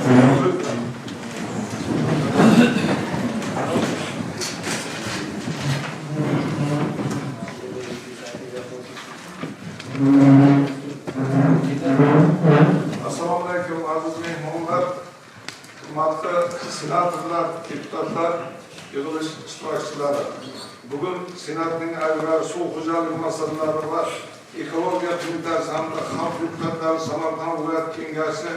Assalomu alaykum aziz mehmonlar, hurmatli senatorlar, deputatlar, yig'ilish ishtirokchilari. Bugun Senatning agrar, suv xo'jaligi masalalari va ekologiya qo'mitasi hamda xalq deputatlari Samarqand viloyat kengashi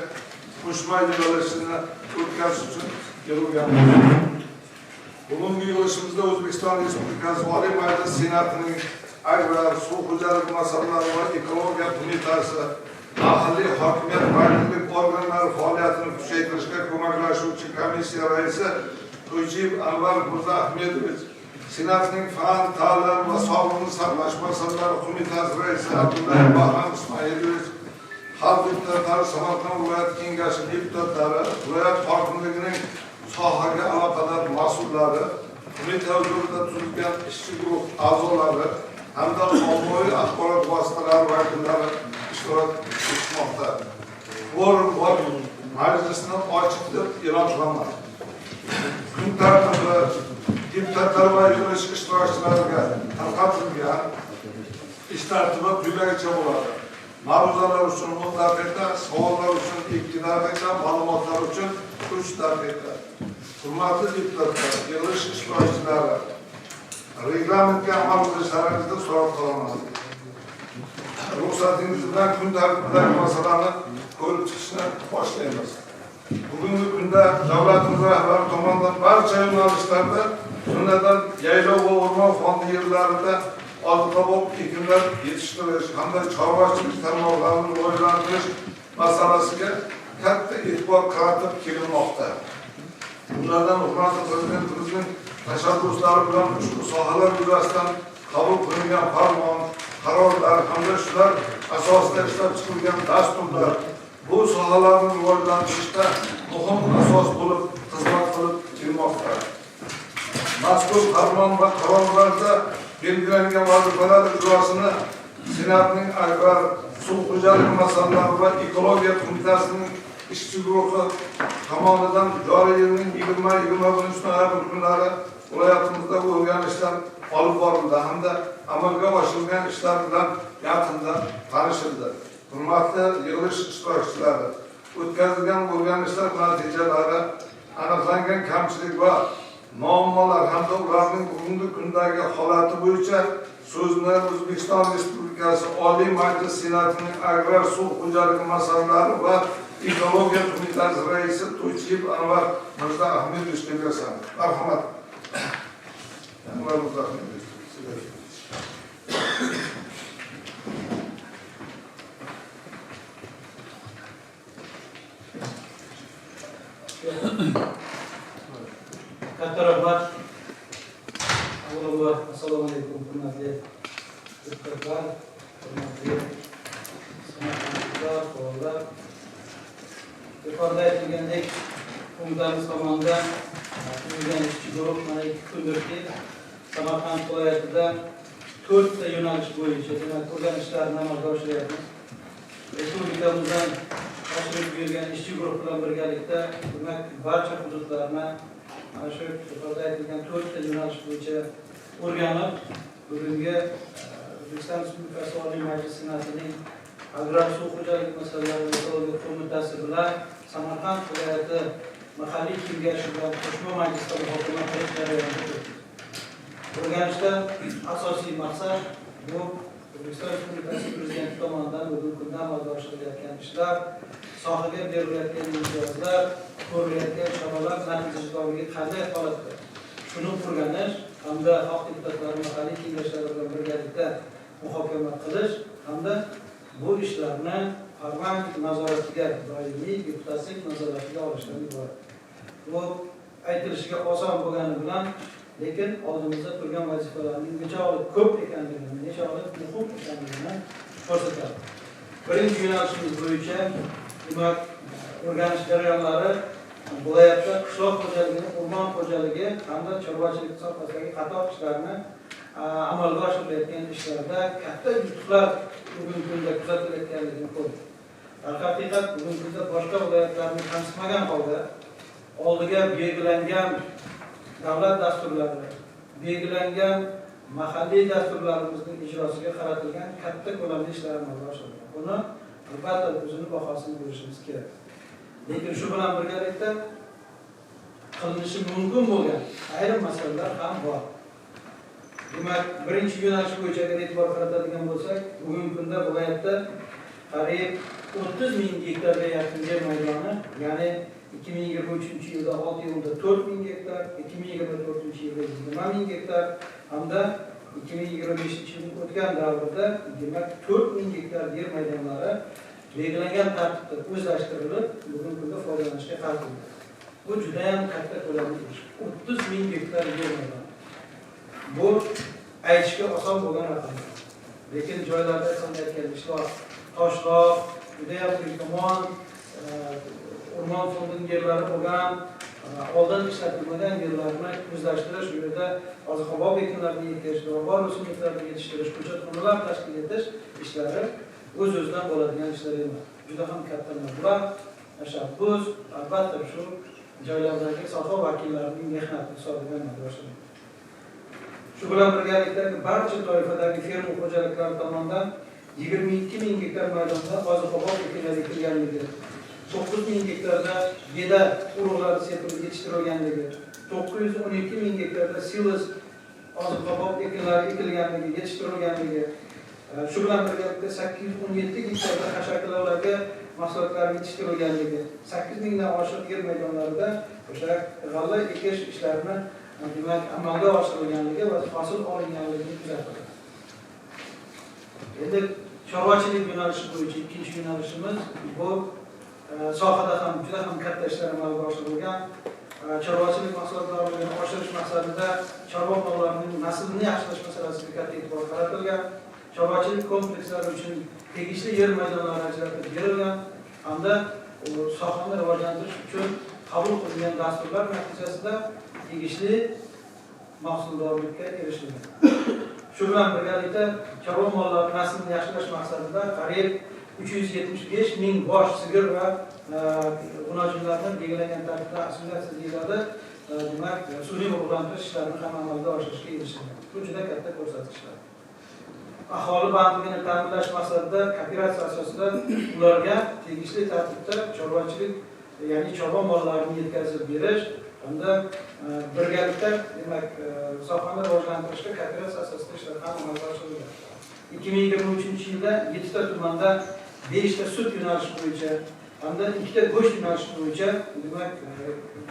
qo'shma yig'ilishini o'tkazish uchun yig'ilganmiz. Bugungi yig'ilishimizda O'zbekiston Respublikasi Oliy Majlisi Senatining agrar, suv xo'jaligi masalalari va ekologiya qo'mitasi mahalliy hokimiyat vazirlik organlari faoliyatini kuchaytirishga ko'maklashuvchi komissiya raisi To'ychiyev Anvar Mirza Ahmedovich, Senatning fan, ta'lim va sog'liqni saqlash masalalari qo'mitasi raisi Abdullayev Bahrom Ismoilovich, xalq deputatlari Samarqand viloyat kengashi deputatlari, viloyat hokimligining sohaga aloqador mas'ullari, qo'mita huzurida tuzilgan ishchi guruh a'zolari hamda ommaviy axborot vositalari vakillari ishtirok etmoqda. Kvorum bor, majlisni ochiq deb e'lon qilaman. Kun tartibi deputatlar va yig'ilish ishtirokchilariga tarqatilgan. Ish tartibi quyidagicha bo'ladi. Ma'ruzalar uchun 10 daqiqa, savollar uchun 2 daqiqa, ma'lumotlar uchun 3 daqiqa. Hurmatli deputatlar, yig'ilish ishtirokchilari, reglamentga amal qilishlaringizni so'rab qolaman. Ruxsatingiz bilan kun tartibidagi masalani ko'rib chiqishni boshlaymiz. Bugungi kunda davlatimiz rahbari tomonidan barcha yo'nalishlarda, jumladan yaylov va o'rmon fondi yerlarida oziq-ovqat ekinlar yetishtirish hamda chorvachilik tarmoqlarini rivojlantirish masalasiga katta e'tibor qaratib kelinmoqda. Bunlardan hurmatli Prezidentimizning tashabbuslari bilan ushbu sohalar yuzasidan qabul qilingan farmon, qarorlar hamda shular asosida ishlab chiqilgan dasturlar bu sohalarni rivojlantirishda muhim asos bo'lib xizmat qilib kelmoqda. Mazkur farmon va qarorlarda belgilangan vazifalar ijrosini Senatning agrar, suv xo'jaligi masalalari va ekologiya qo'mitasining ishchi guruhi tomonidan joriy yilning 20-21 noyabr kunlari viloyatimizda o'rganishlar olib borildi hamda amalga oshirilgan ishlar bilan yaqindan tanishildi. Hurmatli yig'ilish ishtirokchilari, o'tkazilgan o'rganishlar natijalari, aniqlangan kamchilik va muammolar hamda ularning bugungi kundagi holati bo'yicha so'zni O'zbekiston Respublikasi Oliy Majlis Senatining agrar, suv xo'jaligi masalalari va ekologiya qo'mitasi raisi To'ychiyev Anvar Mirza Ahmedovichga berasan. Marhamat. Anvar Mirza Ahmedovich. Katta rahmat. Avvalambor, assalomu alaykum, hurmatli deputatlar, hurmatli samarqandliklar, faollar. Yuqorida aytilgandek, qo'mitamiz tomonidan tuzilgan ishchi guruh mana 2 kundirki Samarqand viloyatida 4 ta yo'nalish bo'yicha, demak, o'rganishlarni amalga oshiryapmiz. Respublikamizdan tashrif buyurgan ishchi guruh bilan birgalikda, demak, barcha hududlarni mana shu yuqorida aytilgan 4 ta yo'nalish bo'yicha o'rganib, bugungi O'zbekiston Respublikasi Oliy Majlisi Senatining agrar, suv xo'jaligi masalalari va ekologiya qo'mitasi bilan Samarqand viloyati mahalliy kengashi bilan qo'shma majlisda muhokama qilish jarayonida turibmiz. O'rganishdan asosiy maqsad bu O'zbekiston Respublikasi Prezidenti tomonidan bugungi kunda amalga oshirilayotgan ishlar, sohaga berilayotgan imtiyozlar, ko'rilayotgan choralar natijadorligi qanday holatda, shuni o'rganish hamda xalq deputatlari mahalliy kengashlari bilan birgalikda muhokama qilish hamda bu ishlarni parlament nazoratiga, doimiy deputatlik nazoratiga olishdan iborat. Bu aytilishiga oson bo'lgani bilan, lekin oldimizda turgan vazifalarning nechog'lik ko'p ekanligini, nechog'lik muhim ekanligini ko'rsatadi. Birinchi yo'nalishimiz bo'yicha, demak, o'rganish jarayonlari viloyatda qishloq xo'jaligini, o'rmon xo'jaligi hamda chorvachilik sohasidagi qator ishlarni amalga oshirilayotgan ishlarda katta yutuqlar bugungi kunda kuzatilayotganligini ko'rdik. Haqiqat bugungi kunda boshqa viloyatlarni kamsitmagan holda oldiga belgilangan davlat dasturlari, belgilangan mahalliy dasturlarimizning ijrosiga qaratilgan katta ko'lamli ishlar amalga oshirilgan. Buni albatta o'zini bahosini berishimiz kerak. Lekin shu bilan birgalikda qilinishi mumkin bo'lgan ayrim masalalar ham bor. Demak, birinchi yo'nalish bo'yicha agar e'tibor qaratadigan bo'lsak, bugungi kunda viloyatda qariyb 30 ming gektarga yaqin yer maydoni, ya'ni 2023-yilda 6.4 ming gektar, 2024-yilda 20 ming gektar hamda 2025-yilning o'tgan davrida 24 ming gektar yer maydonlari belgilangan tartibda o'zlashtirilib, bugungi kunda foydalanishga qaratildi. Bu juda ham katta ko'lamli ish. 30 ming gektar yer maydoni. Bu aytishga oson bo'lgan raqam. Lekin joylarda aytgan ishlar, toshloq, juda ham yomon o'rmon fondining yerlari bo'lgan, oldin ishlatilmagan yerlarni o'zlashtirish, bu yerda oziq-ovqat ekinlarini yetishtirish, dorivor o'simliklarni yetishtirish, ko'chatxonalar tashkil etish ishlari o'z-o'zidan bo'ladigan ishlar emas. Juda ham katta mablag', tashabbus, albatta shu joylardagi soha vakillarining mehnati hisobiga amalga oshiriladi. Shu bilan birgalikda barcha toifadagi fermer xo'jaliklari tomonidan 22 ming gektar maydonda oziq-ovqat ekinlari ekilganligi, 9 ming gektarda beda urug'lari sepilib yetishtirilganligi, 912 ming gektarda silos oziq-ovqat ekinlari ekilganligi, yetishtirilganligi, shu bilan birgalikda 817 gektarda hashakilovlarga mahsulotlar yetishtirilganligi, 8 mingdan oshiq yer maydonlarida o'sha g'alla ekish ishlarini demak amalga oshirilganligi va hosil olinganligi kuzatildi. Endi chorvachilik yo'nalishi bo'yicha ikkinchi yo'nalishimiz bu sohada ham juda ham katta ishlar amalga oshirilgan. Chorvachilik mahsulotlarini oshirish maqsadida chorva mollarining naslini yaxshilash masalasiga katta e'tibor qaratilgan. Chorvachilik komplekslari uchun tegishli yer maydonlari ajratib berilgan hamda sohani rivojlantirish uchun qabul qilingan dasturlar natijasida tegishli mahsuldorlikka erishilgan. Shu bilan birgalikda chorva mollari naslini yaxshilash maqsadida qariyb 375 ming bosh sigir va g'unojinlarni belgilangan tartibda assimilyatsiya deyiladi, demak sun'iy urug'lantirish ishlarini ham amalga oshirishga erishilgan. Bu juda katta ko'rsatkichlar. Aholi bandligini ta'minlash maqsadida kooperatsiya asosida ularga tegishli tartibda chorvachilik, ya'ni chorva mollarini yetkazib berish hamda birgalikda demak sohani rivojlantirishga kooperatsiya asosida ishlar ham amalga oshirilgan. 2023-yilda 7 ta tumanda 5 ta sut yo'nalishi bo'yicha hamda 2 ta go'sht yo'nalishi bo'yicha demak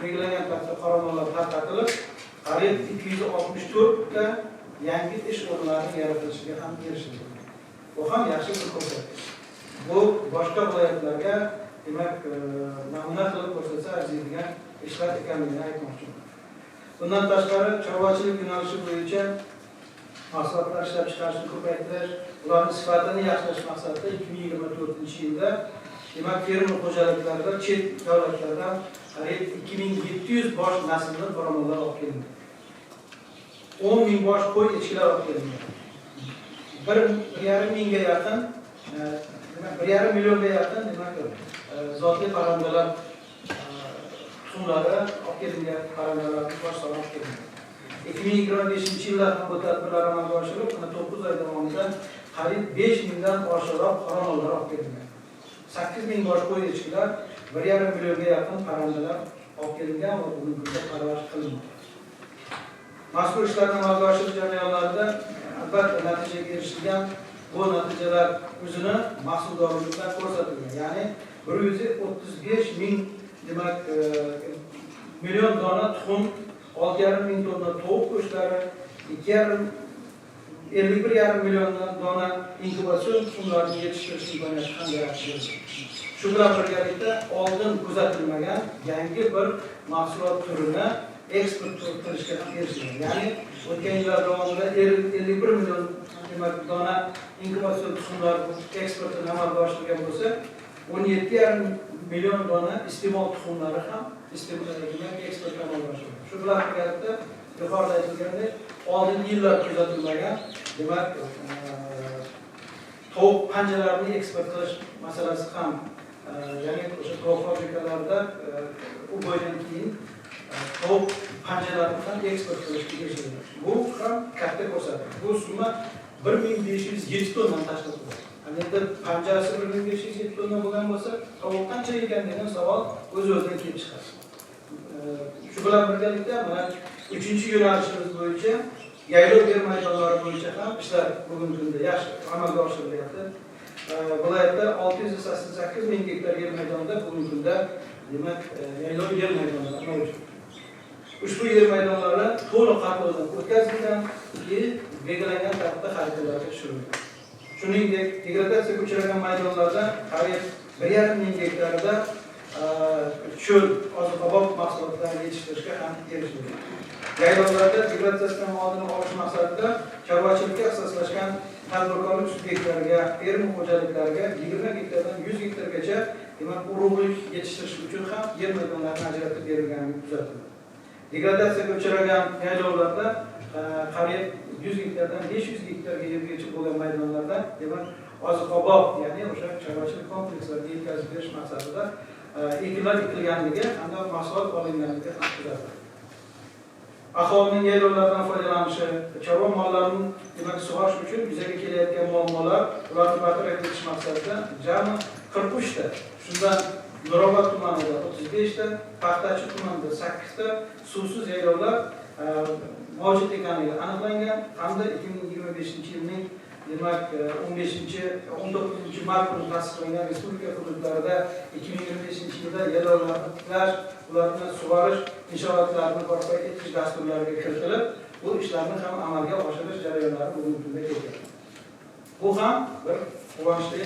belgilangan tartibda qoramollar tarqatilib, qariyb 264 ta yangi ish o'rinlarining yaratilishiga ham erishildi. Bu ham yaxshi bir ko'rsatkich. Bu boshqa viloyatlarga demak namuna qilib ko'rsatsa arziydigan ishlar ekanligini aytmoqchiman. Bundan tashqari chorvachilik yo'nalishi bo'yicha mahsulotlar ishlab chiqarishni ko'paytirish, ularning sifatini yaxshilash maqsadida 2024-yilda demak fermer xo'jaliklarida chet davlatlardan qariyb 2700 bosh naslli qoramollar olib kelindi. 10 ming bosh qo'y echkilar olib kelingan. 1,5 mingga yaqin, demak 1,5 millionga yaqin demak zotli parrandalar tuxumlari olib kelingan, parrandalarning bosh soni olib kelingan. 2025-yilda ham bu tadbirlar amalga oshirilib, mana 9 oy davomida qariyb 5 mingdan oshiqroq qoramollar olib kelingan. 8 ming bosh qo'y echkilar, 1,5 millionga yaqin parrandalar olib kelingan va bugungi kunda parvarish qilinmoqda. Mazkur ishlarni amalga oshirish jarayonlarida albatta natijaga erishilgan. Bu natijalar o'zini mahsuldorlik bilan ko'rsatilgan. Ya'ni 135 ming demak million dona tuxum, 6,5 ming tonna tovuq go'shtlari, 51,5 million dona inkubatsion tuxumlarni yetishtirish imkoniyati ham yaratilgan. Shu bilan birgalikda oldin kuzatilmagan yangi bir mahsulot turini eksport qilishga ham erishilgan. Ya'ni o'tgan yillar davomida 51 million demak dona inkubatsion tuxumlar eksportini amalga oshirilgan bo'lsa, 17,5 million dona iste'mol tuxumlari ham eksport amalga oshirilgan. Shu bilan birgalikda yuqorida aytilgandek, oldingi yillar kuzatilmagan demak tovuq panjalarini eksport qilish masalasi ham ya'ni o'sha tovuq fabrikalarida uboydan keyin tovuq panjalarini ham eksport qilishga erishildi. Bu ham katta ko'rsatkich. Bu summa 1507 tonnani tashkil qiladi. Endi panjasi 1507 tonna bo'lgan bo'lsa, tovuq qancha yegan degan savol o'z-o'zidan kelib chiqadi. Shu bilan birgalikda mana 3-yo'nalishimiz bo'yicha yaylov yer maydonlari bo'yicha ham ishlar bugungi kunda yaxshi amalga oshirilyapti. Viloyatda 688 ming gektar yer maydonida bugungi kunda demak yaylov yer maydonlari mavjud. Ushbu yer maydonlari to'liq qatlovdan o'tkazilgan, keyin belgilangan tartibda xaritalarga tushirilgan. Shuningdek, degradatsiyaga uchragan maydonlarda qariyb 1,5 ming gektarida cho'l oziq-ovqat mahsulotlarini yetishtirishga ham erishilgan. Yaylovlarda degradatsiyadan oldini olish maqsadida chorvachilikka ixtisoslashgan tadbirkorlik subyektlariga, fermer xo'jaliklariga 20 gektardan 100 gektargacha demak urug'lik yetishtirish uchun ham yer maydonlarini ajratib berilganligi kuzatildi. Degradatsiyaga uchragan yaylovlarda qariyb 100 gektardan 500 gektarga yergacha bo'lgan maydonlarda demak oziq-ovqat, ya'ni o'sha chorvachilik komplekslariga yetkazib berish maqsadida ekinlar ekilganligi hamda mahsulot olinganligi ham kuzatildi. Aholining yaylovlardan foydalanishi, chorva mollarini demak sug'orish uchun yuzaga kelayotgan muammolar, ularni bartaraf etish maqsadida jami 43 ta, shundan Nurobod tumanida 35 ta, Paxtachi tumanida 8 ta suvsiz yaylovlar mavjud ekanligi aniqlangan hamda 2025-yilning demak 19 mart kuni tasdiqlangan respublika hududlarida 2025-yilda yaylovlarni tiklash, ularni sug'orish inshootlarini barpo etish dasturlariga kiritilib, bu ishlarni ham amalga oshirish jarayonlari bugungi kunda ketyapti. Bu ham bir quvonchli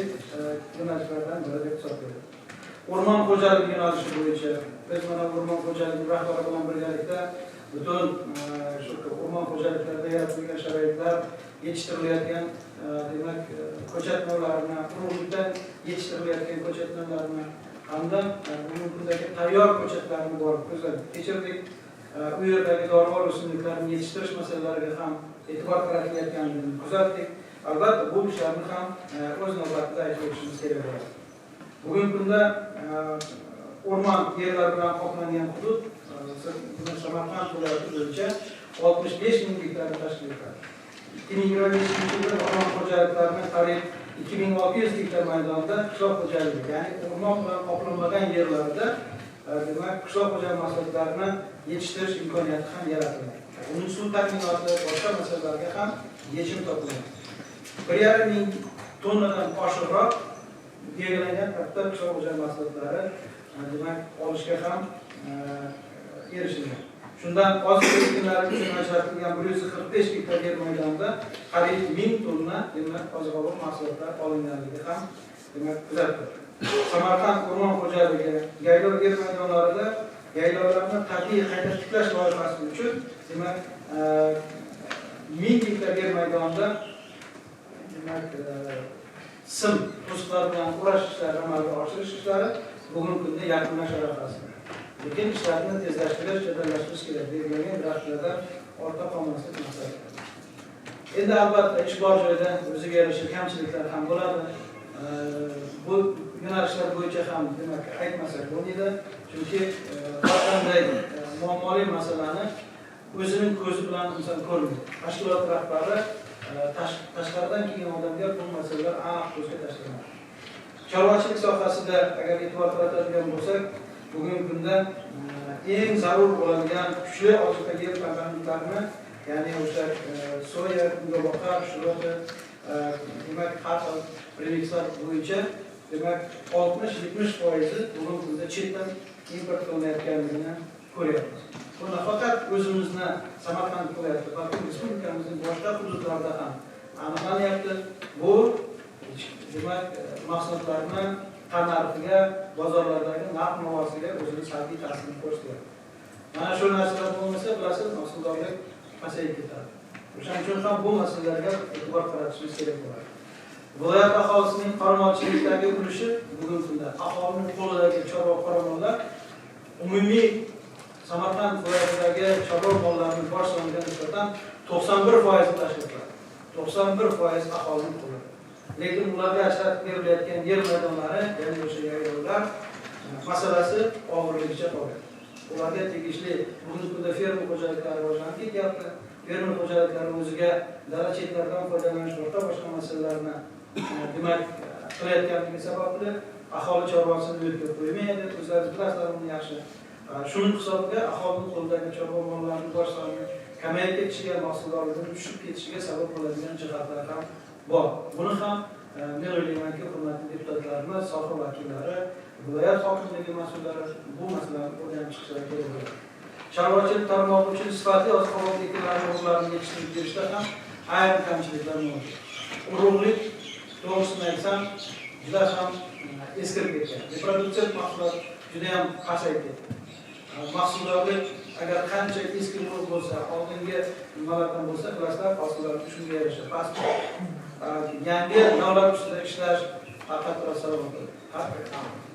yo'nalishlardan biri deb hisoblayman. O'rmon xo'jaligi yo'nalishi bo'yicha biz mana o'rmon xo'jaligi rahbari bilan birgalikda butun shu o'rmon xo'jaliklarida yaratilgan sharoitlar, yetishtirilayotgan demak ko'chat navlarini, urug'likdan yetishtirilayotgan ko'chat navlarini hamda bugungi kundagi tayyor ko'chatlarni borib ko'zdan kechirdik. U yerdagi dorivor o'simliklarni yetishtirish masalalariga ham e'tibor qaratilayotganligini kuzatdik. Albatta bu ishlarni ham o'z navbatida aytib o'tishimiz kerak bo'ladi. Bugungi kunda o'rmon yerlari bilan qoplangan hudud Samarqand viloyati bo'yicha 65 ming gektarni tashkil etadi. 2025-yilda o'rmon xo'jaliklarining qariyb 2600 gektar maydonida qishloq xo'jaligi, ya'ni o'rmon bilan qoplanmagan yerlarda demak qishloq xo'jaligi mahsulotlarini yetishtirish imkoniyati ham yaratilgan. Uning suv ta'minoti, boshqa masalalarga ham yechim topilgan. 1,5 ming tonnadan oshiqroq belgilangan tartibda qishloq xo'jaligi mahsulotlari demak olishga ham erishilgan. Shundan oziq ekinlari uchun ajratilgan 145 gektar yer maydonida qariyb 1000 tonna demak oziq-ovqat mahsulotlari olinganligi ham demak kuzatildi. Samarqand o'rmon xo'jaligi yaylov yer maydonlarida yaylovlarni tabiiy qayta tiklash loyihasi uchun demak 1000 gektar yer maydonida demak sim to'siqlar bilan urash ishlari amalga oshirish ishlari bugungi kunda yakunlash arafasida. Lekin ishlarni tezlashtirish, jadallashtirish kerak, belgilangan grafiklardan ortda qolmaslik maqsadida. Endi albatta ish bor joyda o'ziga yarasha kamchiliklar ham bo'ladi. Bu yo'nalishlar bo'yicha ham demak aytmasak bo'lmaydi, chunki har qanday muammoli masalani o'zining ko'zi bilan inson ko'rmaydi. Tashkilot rahbari tashqaridan kelgan odamga bu masalalar aniq ko'zga tashlanadi. Chorvachilik sohasida agar e'tibor qaratadigan bo'lsak, bugungi kunda eng zarur bo'ladigan kuchli ozuqa yer komponentlarini, ya'ni o'sha soya, kungaboqar, shuroti, demak har xil premikslar bo'yicha demak 60-70% bugungi kunda chetdan import qilinayotganligini ko'ryapmiz. Bu nafaqat o'zimizni Samarqand viloyati, balki respublikamizning boshqa hududlarida ham aniqlanyapti. Bu demak mahsulotlarni tannarxiga, bozorlardagi narx-navosiga o'zini salbiy ta'sirini ko'rsatyapti. Mana shu narsalar bo'lmasa, bilasiz, mahsuldorlik pasayib ketadi. O'shaning uchun ham bu masalalarga e'tibor qaratishimiz kerak bo'ladi. Viloyat aholisining qoramolchilikdagi ulushi bugungi kunda aholining qo'lidagi chorva qoramollar umumiy Samarqand viloyatidagi chorva mollarining bosh soniga nisbatan 91% tashkil qiladi. 91% aholining qo'lida. Lekin ularga ajratib berilayotgan yer maydonlari, ya'ni o'sha yaylovlar masalasi og'irligicha qolgan. Ularga tegishli bugungi kunda fermer xo'jaliklari rivojlanib ketyapti. Fermer xo'jaliklari o'ziga dala chetlaridan foydalanish boshqa masalalarni demak qilayotganligi sababli aholi chorvasini yo'lga qo'ymaydi. O'zlaringiz bilasizlar buni yaxshi. Shuning hisobiga aholining qo'lidagi chorva mollarining bosh soni kamayib ketishiga, mahsuldorligini tushib ketishiga sabab bo'ladigan jihatlar ham bor. Buni ham men o'ylaymanki, hurmatli deputatlarimiz, soha vakillari, viloyat hokimligi mas'ullari bu masalani o'rganib chiqishlari kerak bo'ladi. Chorvachilik tarmog'i uchun sifatli oziq-ovqat ekinlari urug'larini yetishtirib berishda ham ayrim kamchiliklar mavjud. Urug'lik, to'g'risini aytsam, juda ham eskirib ketgan. Reproduksiya mahsulot juda ham pasayib ketdi. Mahsuldorlik agar qancha eski urug' bo'lsa, oldingi nimalardan bo'lsa, bilasizlar, hosillar shunga yarasha past. Yangi navlar ustida ishlash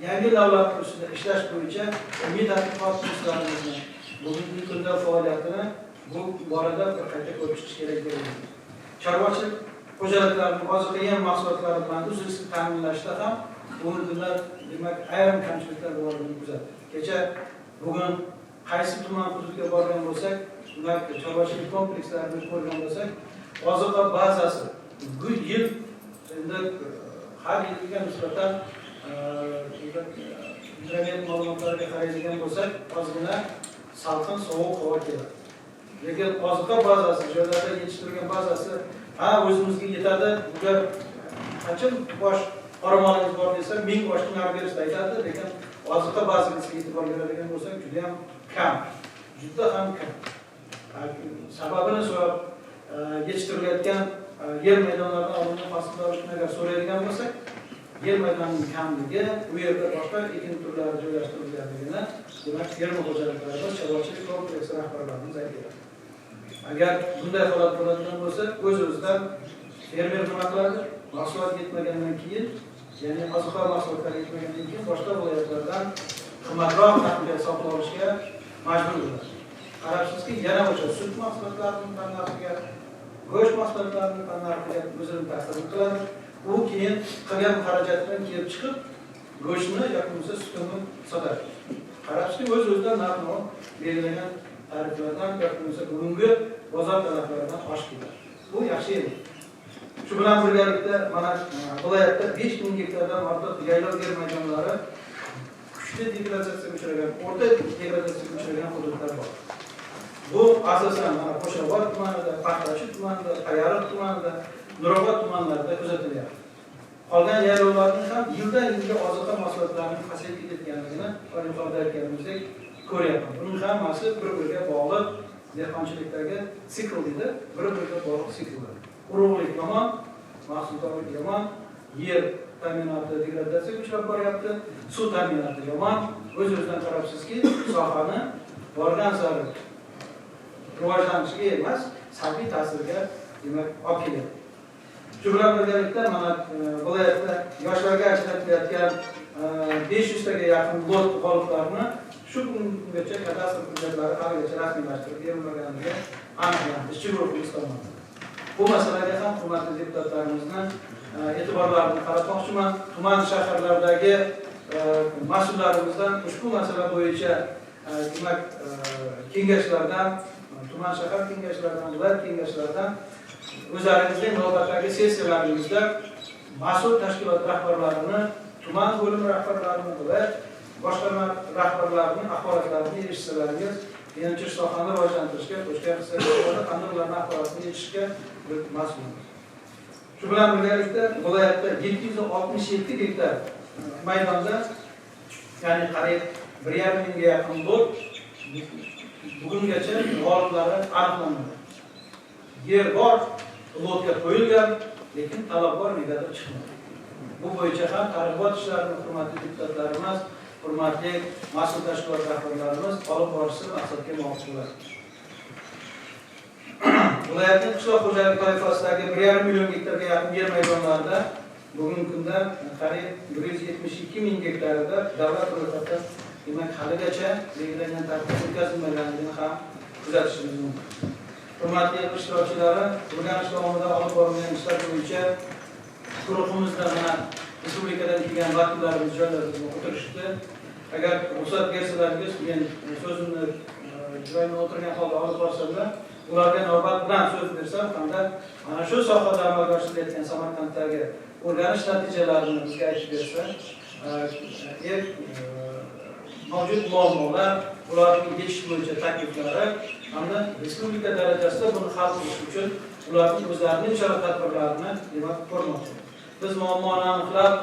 yangi navlar ustida ishlash bo'yicha ilmiy tadqiqot kurslarimizni bugungi kunda faoliyatini bu borada bir qayta ko'rib chiqish kerak deb o'ylayman. Chorvachilik xo'jaliklarining oziq-yem mahsulotlari bilan uzluksiz ta'minlashda ham bugungi kunda demak ayrim kamchiliklar borligini kuzatdik. Kecha bugun qaysi tuman hududga borgan bo'lsak, demak chorvachilik komplekslarini ko'rgan bo'lsak, oziqa bazasi bu yil endi har yilga nisbatan gidromet ma'lumotlariga qaraydigan bo'lsak, ozgina salqin sovuq havo keladi. Lekin oziqa bazasi, joylarda yetishtirilgan bazasi ha o'zimizga yetadi. Bular qancha bosh qoramolimiz bor desa, 1000 boshni narx berishni aytadi, lekin oziqa bazasiga e'tibor beradigan bo'lsak, juda ham kam. Juda ham kam. Sababini so'rab yetishtirilayotgan yer maydonlaridan olingan hosillarni agar so'raydigan bo'lsak, yer maydonining kamligi, u yerda boshqa ekin turlari joylashtirilganligini demak fermer xo'jaliklari, chorvachilik kompleksi rahbarlarimiz aytadi. Agar bunday holat bo'ladigan bo'lsa, o'z-o'zidan fermer nima qiladi? Mahsulot yetmagandan keyin, ya'ni oziq-ovqat mahsulotlari yetmagandan keyin boshqa viloyatlardan qimmatroq narxga sotib olishga majbur bo'ladi. Qarabsizki, yana o'sha sut mahsulotlarining narxiga, go'sht mahsulotlarining narxiga o'zining ta'sirini qiladi. U keyin qilgan xarajatdan kelib chiqib, go'shtni yoki bo'lmasa sutini sotadi. Qarabsizki, o'z-o'zidan narxni belgilangan tariflardan yoki bo'lmasa bugungi bozor talablaridan oshib ketadi. Bu yaxshi emas. Shu bilan birgalikda mana viloyatda 5000 gektardan ortiq yaylov yer maydonlari kuchli degradatsiyaga uchragan, o'rta degradatsiyaga uchragan hududlar bor. Bu asosan mana Qo'shrabot tumanida, Paxtachi tumanida, Payariq tumanida, Nurobod tumanlarida kuzatilyapti. Qolgan yaylovlarning ham yildan yilga oziqa mahsulotlarining pasayib ketayotganligini yuqorida aytganimizdek ko'ryapmiz. Buning hammasi bir-biriga bog'liq dehqonchilikdagi sikl deydi, bir-biriga bog'liq sikllar. Urug'lik yomon, mahsuldorlik yomon, yer ta'minoti degradatsiyaga uchrab boryapti, suv ta'minoti yomon. O'z-o'zidan qarabsizki, sohani borgan sari rivojlanishiga emas, salbiy ta'sirga demak olib kelyapti. Shu bilan birgalikda mana viloyatda yoshlarga ajratilayotgan 500 taga yaqin lot g'oliblarini shu kungacha kadastr hujjatlari haligacha rasmiylashtirib berilmaganligi aniqlandi ishchi guruhimiz tomonidan. Bu masalaga ham hurmatli deputatlarimizni e'tiborlarini qaratmoqchiman. Tuman shaharlardagi mas'ullarimizdan ushbu masala bo'yicha demak kengashlardan, tuman shahar kengashlaridan, viloyat kengashlaridan o'zlaringizning navbatdagi sessiyalaringizda mas'ul tashkilot rahbarlarini, tuman bo'limi rahbarlarini, viloyat boshqarma rahbarlarining axborotlarini eshitsalaringiz, menimcha sohani rivojlantirishga qo'shgan hissa bo'ladi, hamda ularning axborotini eshitishga biz mas'ulmiz. Shu bilan birgalikda viloyatda 767 gektar maydonda, ya'ni qariyb 1,5 mingga yaqin lot bugungacha g'oliblari aniqlanmadi. Yer bor, lotga qo'yilgan, lekin talabgor negadir chiqmadi. Bu bo'yicha ham targ'ibot ishlarini hurmatli deputatlarimiz, hurmatli mas'ul tashkilot rahbarlarimiz olib borishi maqsadga muvofiq bo'ladi. Viloyatning qishloq xo'jalik toifasidagi 1,5 million gektarga yaqin yer maydonlarida bugungi kunda qariyb 172 ming gektarida davlat ro'yxati demak haligacha belgilangan tartibda o'tkazilmaganligini ham kuzatishimiz mumkin. Hurmatli ishtirokchilari, o'rganish davomida olib borilgan ishlar bo'yicha Guruhimizda mana respublikadan kelgan vakillarimiz joylarida o'tirishdi. Agar ruxsat bersalaringiz, men so'zimni joyimda o'tirgan holda olib borsamda, ularga navbat bilan so'z bersam hamda mana shu sohada amalga oshirilayotgan Samarqanddagi o'rganish natijalarini bizga aytib bersa, mavjud muammolar, ularning yechish bo'yicha takliflari hamda respublika darajasida buni hal qilish uchun ularning o'zlarining chora-tadbirlarini demak ko'rmoqchi. Biz muammoni aniqlab,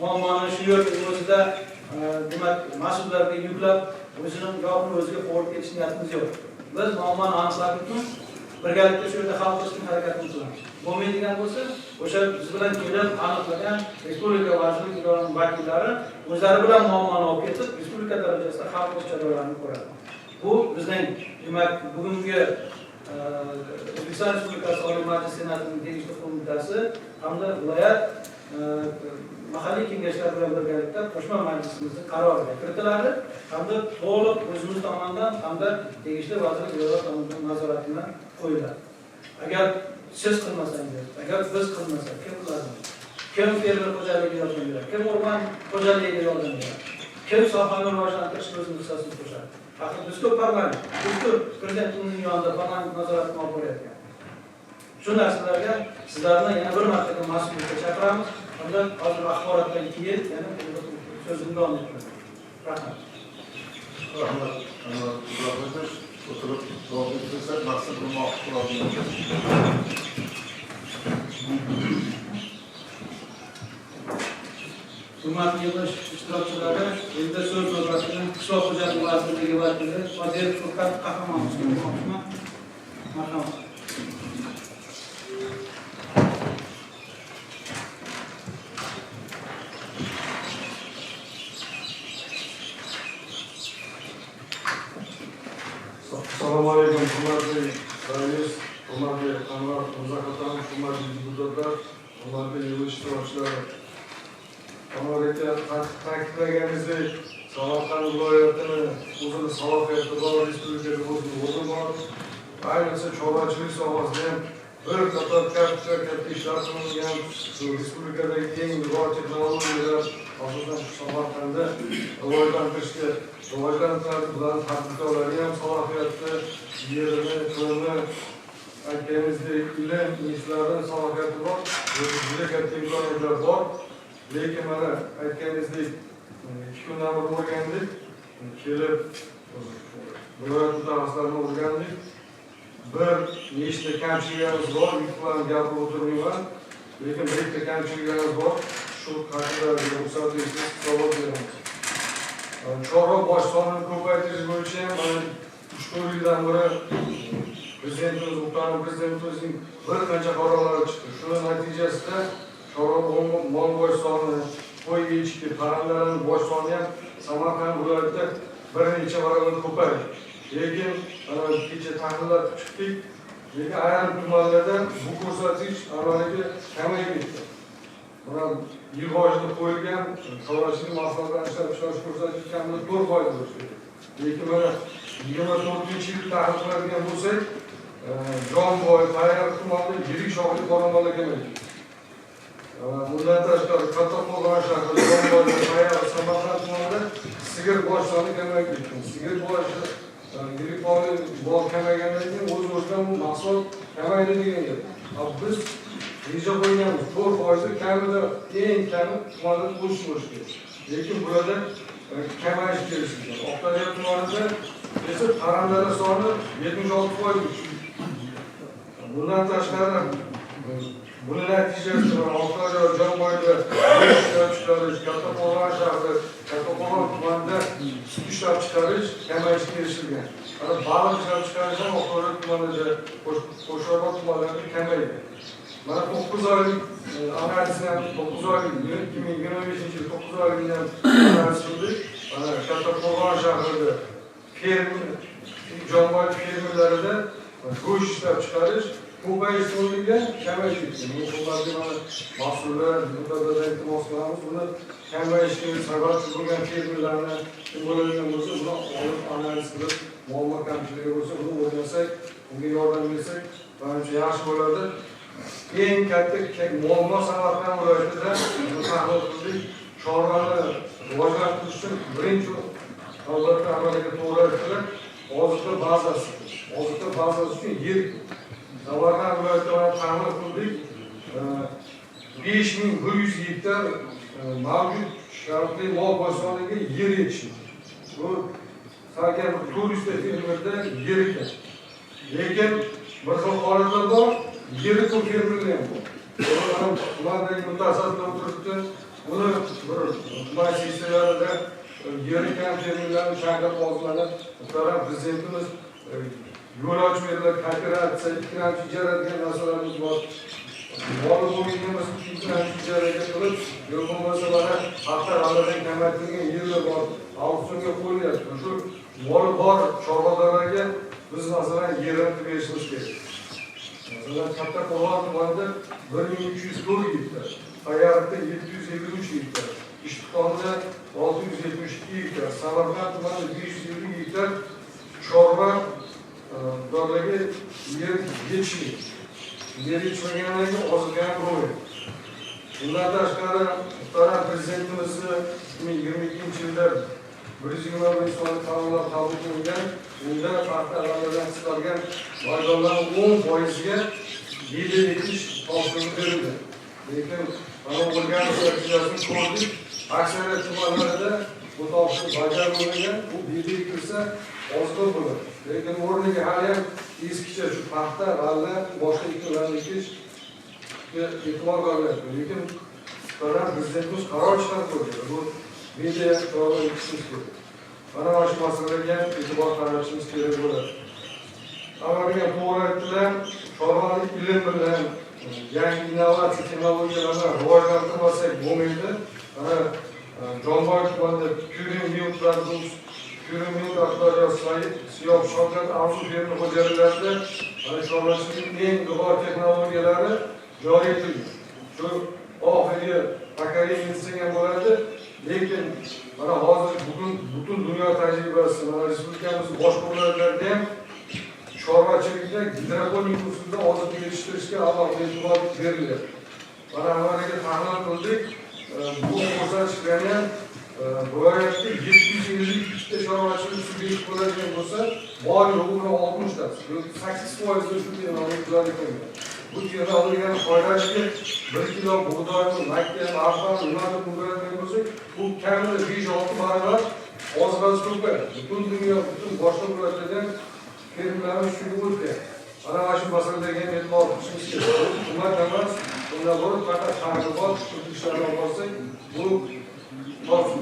muammoni shu yerning o'zida demak mas'ullarga yuklab, o'zining yog'ini o'ziga qovurib ketish niyatimiz yo'q. Biz muammoni aniqlab, birgalikda shu yerda hal qilishning harakatini qilamiz. Bo'lmaydigan bo'lsa, o'sha biz bilan kelib aniqlagan respublika vazirlik idoralarining vakillari o'zlari bilan muammoni olib ketib, respublika darajasida hal qilish choralarini ko'radi. Bu bizning demak bugungi O'zbekiston Respublikasi Oliy Majlisi Senatining tegishli qo'mitasi hamda viloyat mahalliy kengashlar bilan birgalikda qo'shma majlisimizning qaroriga kiritiladi hamda to'liq o'zimiz tomonidan hamda tegishli vazirlik idoralari tomonidan nazoratini qo'yiladi. Agar siz qilmasangiz, agar biz qilmasak, kim qiladi? Kim fermer xo'jaligiga yordam beradi? Kim o'rmon xo'jaligiga yordam beradi? Kim sohani rivojlantirishga o'zining hissasini qo'shadi? Axir biz ko'p parlament, biz ko'p prezidentimizning yonida parlament nazoratini olib borayotgan. Shu narsalarga sizlarni yana bir marta mas'uliyatga chaqiramiz. Hamda hozir axborotdan keyin yana so'zimni davom ettiraman. Rahmat. Rahmat. Anvar Ibrohimovich, o'tirib davom ettirsak, maqsad muvofiq bo'ladi. Hurmatli yig'ilish ishtirokchilari, endi so'z navbatini Qishloq xo'jaligi vazirligi vakili Qodirov Furqat Qahramonovga bermoqchiman. Marhamat. Assalomu alaykum, hurmatli rais, hurmatli Anvar Mirzaxo'jayev, hurmatli deputatlar, hurmatli yig'ilish ishtirokchilari. Anvar aka ta'kidlaganingizdek, Samarqand viloyatini o'zini salohiyati bor, respublikada o'zini o'rni bor. Ayniqsa chorvachilik sohasida ham bir qator katta ishlar qilingan. Shu respublikadagi eng rivoj texnologiyalar asosan shu Samarqandda rivojlantirishga rivojlantiradi. Bularning tadbirkorlari ham salohiyati, yerini, iqlimini aytganingizdek, ilm, institutlarning salohiyati bor, juda katta imkoniyatlar bor. Lekin mana aytganingizdek, 2 kundan beri o'rgandik, kelib viloyat mutaxassislarini o'rgandik. Bir nechta kamchiliklarimiz bor, yutuqlarni gapirib o'tirmayman, lekin bir ikkita kamchiliklarimiz bor. Shu haqida ruxsat bersangiz hisobot beramiz. Chorva bosh sonini ko'paytirish bo'yicha ham mana 3-4 yildan beri prezidentimiz, muhtaram prezidentimizning bir qancha qarorlari chiqdi. Shuni natijasida chorva mol bosh soni, qo'y, echki, parrandalarning bosh soni ham Samarqand viloyatida bir necha barobar ko'paydi. Lekin mana kecha tahlillar qilib chiqdik, lekin ayrim tumanlarda bu ko'rsatkich avvaliga kamayib ketdi. Mana yil boshida qo'yilgan chorvachilik mahsulotlarini ishlab chiqarish ko'rsatkichi kamida 4% bo'lishi kerak. Lekin mana 24-yil tahlil qiladigan bo'lsak, Jomboy, Payariq tumanida yirik shoxli qoramollar kamaydi. Bundan tashqari Kattaqo'rg'on shahri, Jomboy, Payariq, Samarqand tumanida sigir bosh soni kamayib ketgan. Sigir boshi yirik mol kamaygandan keyin o'z-o'zidan bu mahsulot kamaydi degan gap. Biz reja qo'yganmiz, 4% kamida eng kami tumanda o'sish bo'lishi kerak. Lekin bularda kamayish kelishgan. Oqdaryo tumanida esa parrandalar soni 76% tushdi. Bundan tashqari buni natijasida Oqdaryo, Jomboyda ishlab chiqarish, Kattaqo'rg'on shahri, Kattaqo'rg'on tumanida sut ishlab chiqarish kamayishga erishilgan. Mana baliq ishlab chiqarish ham Oqdaryo tumanida, Qo'shrabot tumanlarida kamaydi. Mana 9 oylik analizni ham 9 oylik 2025-yil 9 oylikni ham analiz qildik. Mana Kattaqo'rg'on shahrida fermer, Jomboy fermerlarida go'sht ishlab chiqarish ko'payish o'rniga kamayib ketgan. Bu hurmatli mana mas'ullar, deputatlardan iltimos qilamiz, buni kamayishga sababchi bo'lgan fermerlarni kim bo'ladigan bo'lsa, buni olib analiz qilib, muammo kamchiligi bo'lsa, buni o'rgansak, unga yordam bersak, manimcha yaxshi bo'ladi. Eng katta muammo Samarqand viloyatida tahlil qildik. Chorvani rivojlantirish uchun birinchi navbatda amalga to'g'ri aytdilar, oziqa bazasi. Oziqa bazasi uchun yer. Samarqand viloyatida tahlil qildik. 5100 gektar mavjud shartli mol bo'stonligi yer yetishmaydi. Bu salkam 400 ta fermerda yer ekan. Lekin bir xil holatlar bor, yeri ko'p fermerlar ham bor. Tumandagi mutaxassislar o'tiribdi. Buni bir tuman sessiyalarida yeri kam fermerlarni chaqirib hozirlanib, muhtaram prezidentimiz yo'l ochib berdilar, kooperatsiya, ikkilamchi ijara degan narsalarimiz bor. Moli bo'lmagan bo'lsa ikkilamchi ijaraga qilib, yo'q bo'lmasa mana paxta g'alladan kamaytirilgan yerlar bor, auksionga qo'yilyapti. Shu moli bor chorvadorlarga biz masalan yerini berishimiz kerak. Masalan, Kattaqo'rg'on tumanida 1304 gektar, Payariqda 753 gektar, Ishtixonda 672 gektar, Samarqand tumanida 550 gektar chorva dorlarga yer yetishmaydi. Yer yetishmagandan keyin oziqa ham bo'lmaydi. Bundan tashqari muhtaram prezidentimizni 2022-yilda 121 sonli qarorlar qabul qilingan, unda paxta g'alladan chiqargan maydonlarni 10%ga beda ekish topshirig'i berildi. Lekin mana o'rganish natijasini ko'rdik, aksariyat tumanlarda bu topshiriq bajarilmagan, bu beda ekilsa oziqa bo'ladi. Lekin o'rniga hali ham eskicha shu paxta, g'alla, boshqa ekinlarni ekishga e'tibor berilyapti. Lekin muhtaram prezidentimiz qaror chiqarib qo'ydi. Bu beda chorva ekishimiz kerak. Mana shu masalaga ham e'tibor qaratishimiz kerak bo'ladi. Avvaliga to'g'ri aytdilar, chorvani ilm bilan, yangi innovatsiya texnologiyalarni rivojlantirmasak bo'lmaydi. Mana Jonboy tumanida Kurim Milk Product, Kurim Milk Akbaryo Siyob Shavkat Arzu fermer xo'jaliklarida mana chorvachilikning eng ilg'or texnologiyalari joriy etilgan. Shu oxirgi pokoleniya desak ham bo'ladi. Lekin mana hozir bugun butun dunyo tajribasi, mana respublikamiz boshqa viloyatlarida ham chorvachilikda gidroponik usulda oziq yetishtirishga alohida e'tibor berilyapti. Mana avvaliga tahlil qildik, bu ko'rsatkichlarni ham viloyatda 752 ta chorvachilik subyekti bo'ladigan bo'lsa, bor yo'g'i 60 tasi, 8% shu texnologiyalar qo'yilgan. Bu texnologiyani foydalanishga 1 kilo bug'doyni, makkani, arpani nimadir qo'yadigan bo'lsak, bu kamida 5-6 barobar oziqasi ko'payadi. Butun dunyo, butun boshqa viloyatlardan fermerlarimiz shunga o'tyapti. Mana shu masalalarga ham e'tibor qilishimiz kerak. Bu qimmat emas, bundan borib faqat targ'ibot ishlarni olib borsak, bu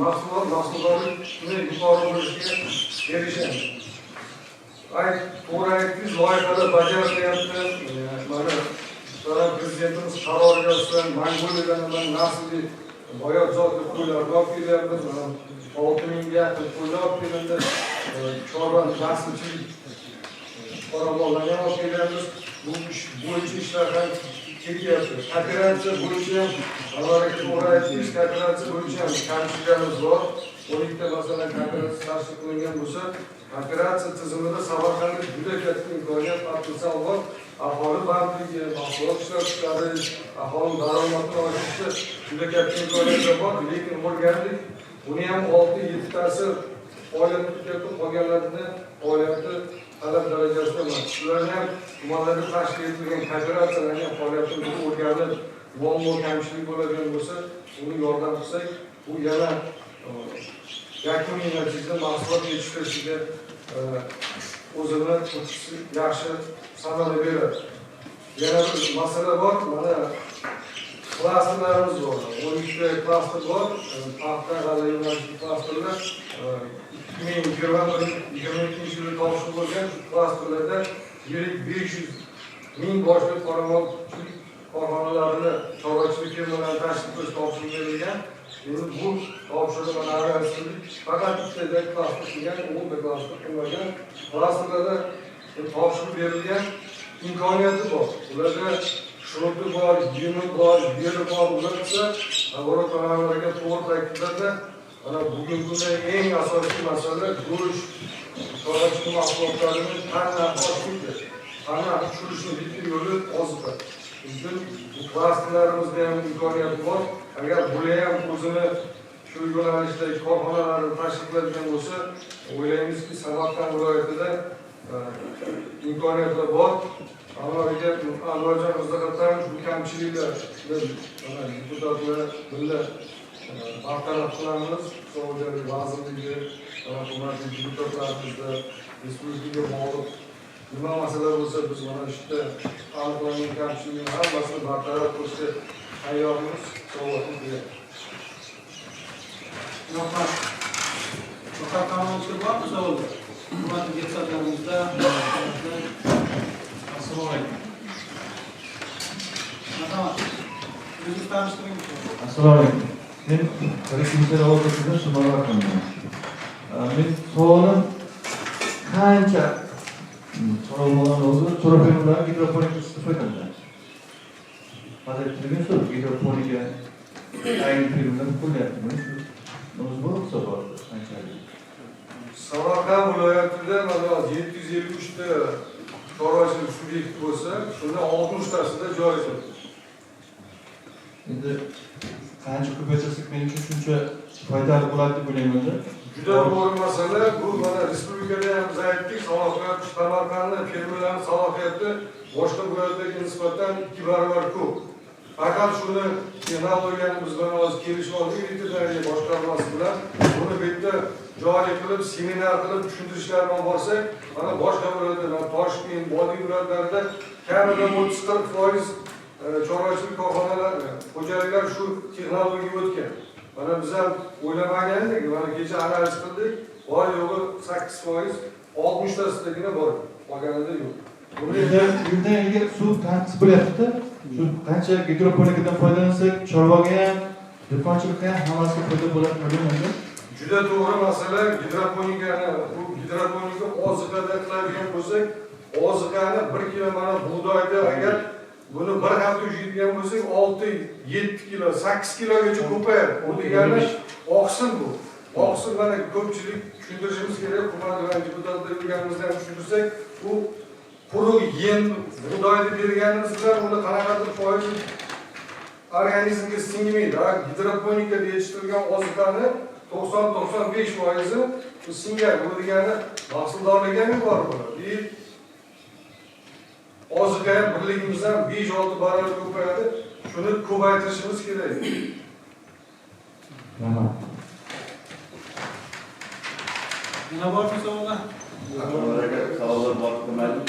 mahsulot mahsuldorlikni yuqori bo'lishiga erishamiz. To'g'ri aytdingiz, loyihalar bajarilyapti. Mana prezidentimiz qaroriga asosan Mongoliyadan mana naslli boyot zotli qo'ylarni olib kelyapmiz. Mana 6000 ga yaqin qo'ylar olib kelindi. Chorva naslchilik qoramollarni ham olib kelyapmiz. Bu ish bo'yicha ishlar ham ketyapti. Kooperatsiya bo'yicha ham avvalgi to'g'ri aytdingiz, kooperatsiya bo'yicha ham kamchiliklarimiz bor. 12 ta masalan kooperatsiya tashkil qilingan bo'lsa, kooperatsiya tizimida Samarqandda juda katta imkoniyat, potensial bor. Aholi bandligi, mahsulot ishlab chiqarish, aholi daromadini oshirishda juda katta imkoniyatlar bor, lekin o'rgandik, buni ham 6-7 tasi faoliyat tutyapti, qolganlarini faoliyati talab darajasida emas. Shularni ham tumanlarda tashkil etilgan kooperatsiyalarni ham faoliyatini o'rganib, muammo kamchilik bo'ladigan bo'lsa, uni yordam qilsak, bu yana yakuniy natijada mahsulot yetishtirishiga o'zini yaxshi samara beradi. Yana bir masala bor, mana klasterlarimiz bor. 12 ta klaster bor, paxta g'alla yo'nalishli klasterlar 2021-22 yilda topshiriq bo'lgan shu klasterlarda yirik 500 ming boshli qoramolchilik korxonalarini, chorvachilik firmalarini tashkil qilish topshiriq berilgan. Endi bu topshiriq mana faqat bittada klaster qilgan, 10 ta klaster qilmagan. Klasterlarda topshiriq berilgan imkoniyati bor. Ularda shruti bor, yemi bor, yeri bor. Ular esa наоборот to'g'ri ta'kidlarda mana bugungi kunda eng asosiy masala go'sht, chorvachilik mahsulotlarini tan narxi oshib ketdi. Tan narxi tushirishning bitta yo'li oziqa. Shuning uchun bu klasterlarimizda ham imkoniyat bor. Agar bular ham o'zini shu yo'nalishdagi korxonalarni tashkil qiladigan bo'lsa, o'ylaymizki, Samarqand viloyatida imkoniyatlar bor. Anvarjon Mirzaxattarovich bu kamchiliklar biz mana deputatlar birga bartaraf qilamiz. Xo'jalik vazirligi, hurmatli deputatlarimizda respublikaga bog'liq nima masala bo'lsa, biz mana shu yerda aniqlangan kamchiliklarni hammasini bartaraf qilishga tayyormiz. Sog'liqni tilaymiz. Rahmat. Muqaddamimiz bormi savollar? Hurmatli deputatlarimizda. Assalomu alaykum. Marhamat. O'zingizni tanishtiring. Assalomu alaykum. Men Respublika O'rtasidan Shumalar qilaman. Men savolim qancha chorvalar o'zi chorva fermerlari gidroponika usulida foydalanadi. Hozir aytilgan so'z gidroponika ayni fermerlar qo'llayapti. Shu o'zi bor hisobot qanchalik? Samarqand viloyatida mana 753 ta chorvachilik subyekti bo'lsa, shunda 60 tasida joriy etildi. Endi qancha ko'paytirsak, menimcha shuncha foydali bo'ladi deb o'ylayman-da. Juda to'g'ri masala. Bu mana respublikada ham biz aytdik, salohiyat Samarqandda fermerlarning salohiyati boshqa viloyatlarga nisbatan 2 barobar ko'p. Faqat shuni texnologiyani biz bilan hozir kelishib oldik, veterinariya boshqarmasi bilan buni bu yerda joriy qilib, seminar qilib tushuntirishlarni olib borsak, mana boshqa viloyatlar, Toshkent, Vodiy viloyatlarida kamida 30-40% chorvachilik korxonalari, xo'jaliklar shu texnologiyaga o'tgan. Mana biz ham o'ylamagan edik, mana kecha analiz qildik, bor yo'g'i 8%, 60 tasidagina bor, qolganida yo'q. Yildan yilga suv tanqis bo'lyapti-da. Shu qancha gidroponikadan foydalansak, chorvaga ham, dehqonchilikka ham hammasiga foyda bo'ladi deb. Juda to'g'ri masala. Gidroponikani, bu gidroponika oziqada qiladigan bo'lsak, oziqani 1 kilo mana bug'doyda agar buni bir hafta yeydigan bo'lsak, 6-7 kilo, 8 kilogacha ko'payadi. Bu degani oqsil bu. Oqsil mana ko'pchilik tushuntirishimiz kerak, hurmatli deputatlar yurganimizda ham tushuntirsak, bu quruq yem bug'doyni berganimiz bilan uni qanaqadir foizi organizmga singmaydi. Gidroponikada yetishtirilgan oziqani 90-95% bu singadi. Bu degani mahsuldorligi ham yuqori bo'ladi. Oziqa ham birligimizdan 5-6 barobar ko'payadi. Shuni ko'paytirishimiz kerak. Rahmat. Yana bormi savollar? Savollar bor, mayli.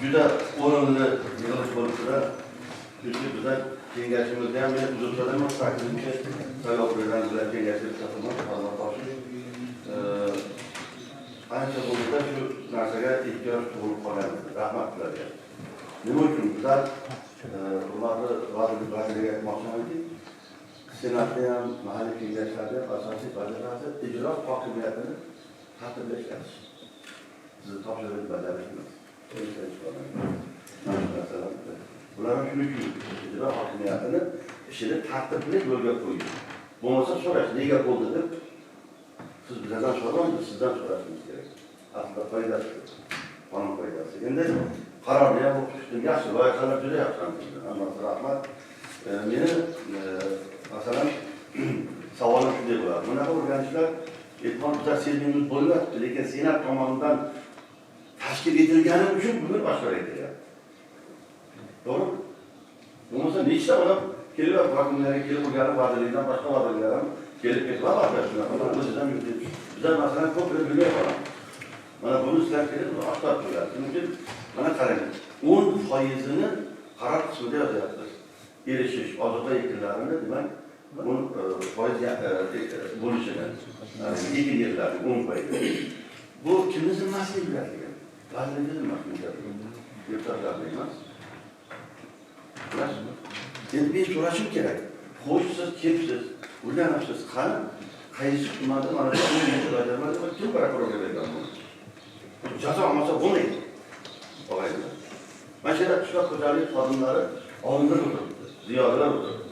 Juda o'rinli yig'ilish bo'libdi. Chunki bizlar kengashimizda ham men uzr so'rayman, 8-chi saylov prezidentlar kengashi hisoblanadi, Alloh topshirsin. Ancha bo'lsa shu narsaga ehtiyoj tug'ilib qolgan. Rahmat sizlarga. Nima uchun bizlar hurmatli vazirga aytmoqchimanki, Senatda ham, mahalliy kengashlarda ham asosiy vazifasi ijro hokimiyatini tartibda ishlatish. Sizni topshiriq bajarish emas. Bular ham shuning uchun ijro hokimiyatini ishini tartibli yo'lga qo'yish. Bo'lmasa so'rash, nega bo'ldi deb siz bizdan so'ramaysiz, sizdan so'rashimiz kerak. Aslida foydasi shu. Qonun foydasi. Endi qarorni ham o'qib chiqdim. Yaxshi, loyihalar juda yaxshi. Hammasi rahmat. Meni masalan savolim shunday bo'ladi. Bunaqa o'rganishlar ehtimol bizlar sezmaymiz bo'lyapti, lekin Senat tomonidan tashkil etilgani uchun bugun oshkor etilyapti. To'g'rimi? Bo'lmasa nechta odam kelib hokimlarga kelib o'rganib, vazirlikdan boshqa vazirliklar ham kelib ketib, shunaqa o'zidan yurdi. Bizlar masalan ko'p bilmay qolamiz. Mana buni sizlar kelib oshkor qiladi. Shuning uchun mana qarang, 10%ini qaror qismida yozyapmiz. Erishish ozuqa ekinlarini, demak, 10% bo'lishini, ekin yerlari 10%. Bu kimni zimmasiga yuklatilgan? Vazirlikni zimmasiga yuklatilgan. Deputatlarni emas. Bilasizmi? Endi men so'rashim kerak. Xo'sh, siz kelibsiz, o'rganibsiz, qani qaysi tumanda mana shu bajarmadi va kim prokurorga bergan buni? Bu jazo olmasa bo'lmaydi. Og'aynilar. Mana shu yerda qishloq xo'jaligi xodimlari olimlar o'tiribdi, ziyolilar o'tiribdi.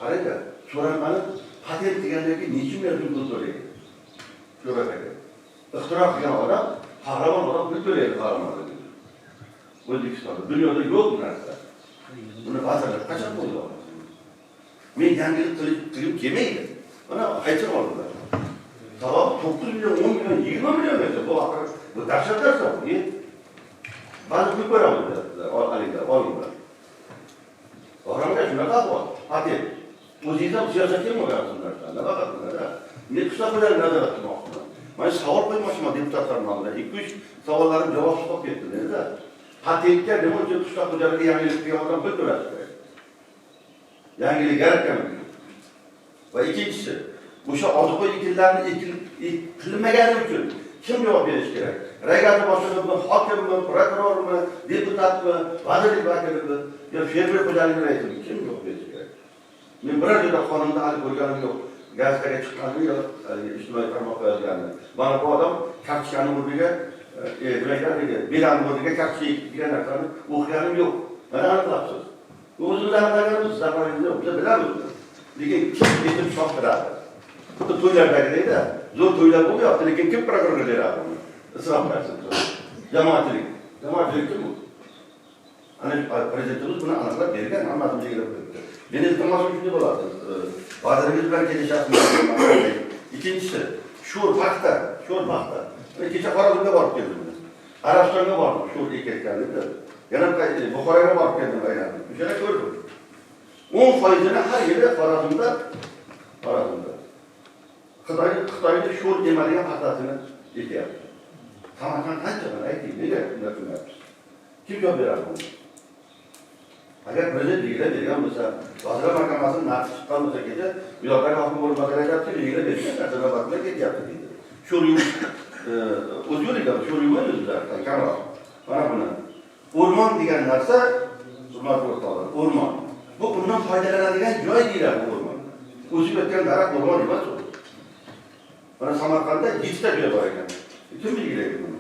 Qaranglar, so'ramani patent degandan keyin necha million pul to'laydi? Ko'rak aka. Ixtiro qilgan odam Qahramon odam pul to'laydi qahramonlarga. O'zbekistonda, dunyoda yo'q bu narsa. Buni vazirlar qachon qo'ydi? Men yangilik qilib kelmaydi. Mana aytib oldilar. Sababi 9 million, 10 million, 20 million edi. Bu axir bu dahshat narsa bu. Ba'zi pul ko'ramiz olinglar, olinglar. To'g'rimi? Shunaqa ahvol. Patent. O'zingiz ham siyosatga bo'lgansiz narsa. Nima qiladi? Men qishloq xo'jaligi nazorat qilmoqchiman. Men savol qo'ymoqchiman deputatlar nomidan. 2-3 savollarim javobsiz qolib ketdi menda. Patentga nima uchun qishloq xo'jaligi yangilik qilgan odam pul to'lashi kerak? Yangilik yaratgan. Va ikkinchisi, o'sha oziq ekinlarni qilinmagani uchun kim javob berishi kerak? Raygazi boshlig'imi, hokimmi, prokurormi, deputatmi, vazirlik vakilimi, yo fermer xo'jaligi raisimi kim javob berishi kerak? Men biror joyda qonunda hali ko'rganim yo'q. Gazetaga chiqqanini yo ijtimoiy tarmoqda yozganini. Mana bu odam kartochkani o'rniga, belani o'rniga kartochka ekdi degan narsani o'qiganim yo'q. Mana aniqlabsiz. O'zimiz aniqlaganimiz, zafaringiz yo'q, biz bilamiz. Lekin kim etib shoptiradi? Xuddi to'ylardagidek-da, zo'r to'ylar bo'lyapti, lekin kim prokurorga beradi uni? Isrof narsa. Jamoatchilik. Jamoatchilik kim u? Ana prezidentimiz buni aniqlab bergan, hammasini belgilab qo'yibdi. Meni iltimosim shunday bo'ladi. Vaziringiz bilan kelishasizmi? Ikkinchisi, sho'r paxta, sho'r paxta. Men kecha Xorazmga borib keldim. Arabistonga bordim, sho'r ekayotganimda. Yana Buxoroga borib keldim aylanib. O'shada ko'rdim. 10%ini har yili Xorazmda Xitoyni sho'r emadigan paxtasini ekyapti. Samarqand qancha buni ayting, nega bunday qilmayapsiz? Kim javob beradi buni? Agar prezident belgilab bergan bo'lsa, Vazirlar Mahkamasining narxi chiqqan bo'lsa kecha, bu yoqdagi hokim o'rinbosari aytyapti, belgilab bergan narsa navbat bilan ketyapti deydi. Sho'r yuvish o'z yo'liga sho'r yuvmaymiz bizlar, kamroq. Mana buni. O'rmon degan narsa, hurmatli o'rtoqlar, o'rmon. Bu undan foydalanadigan joy deyiladi bu o'rmon. O'sib yotgan daraxt o'rmon emas u. Mana Samarqandda 7 ta joy bor ekan. Kim belgilaydi buni?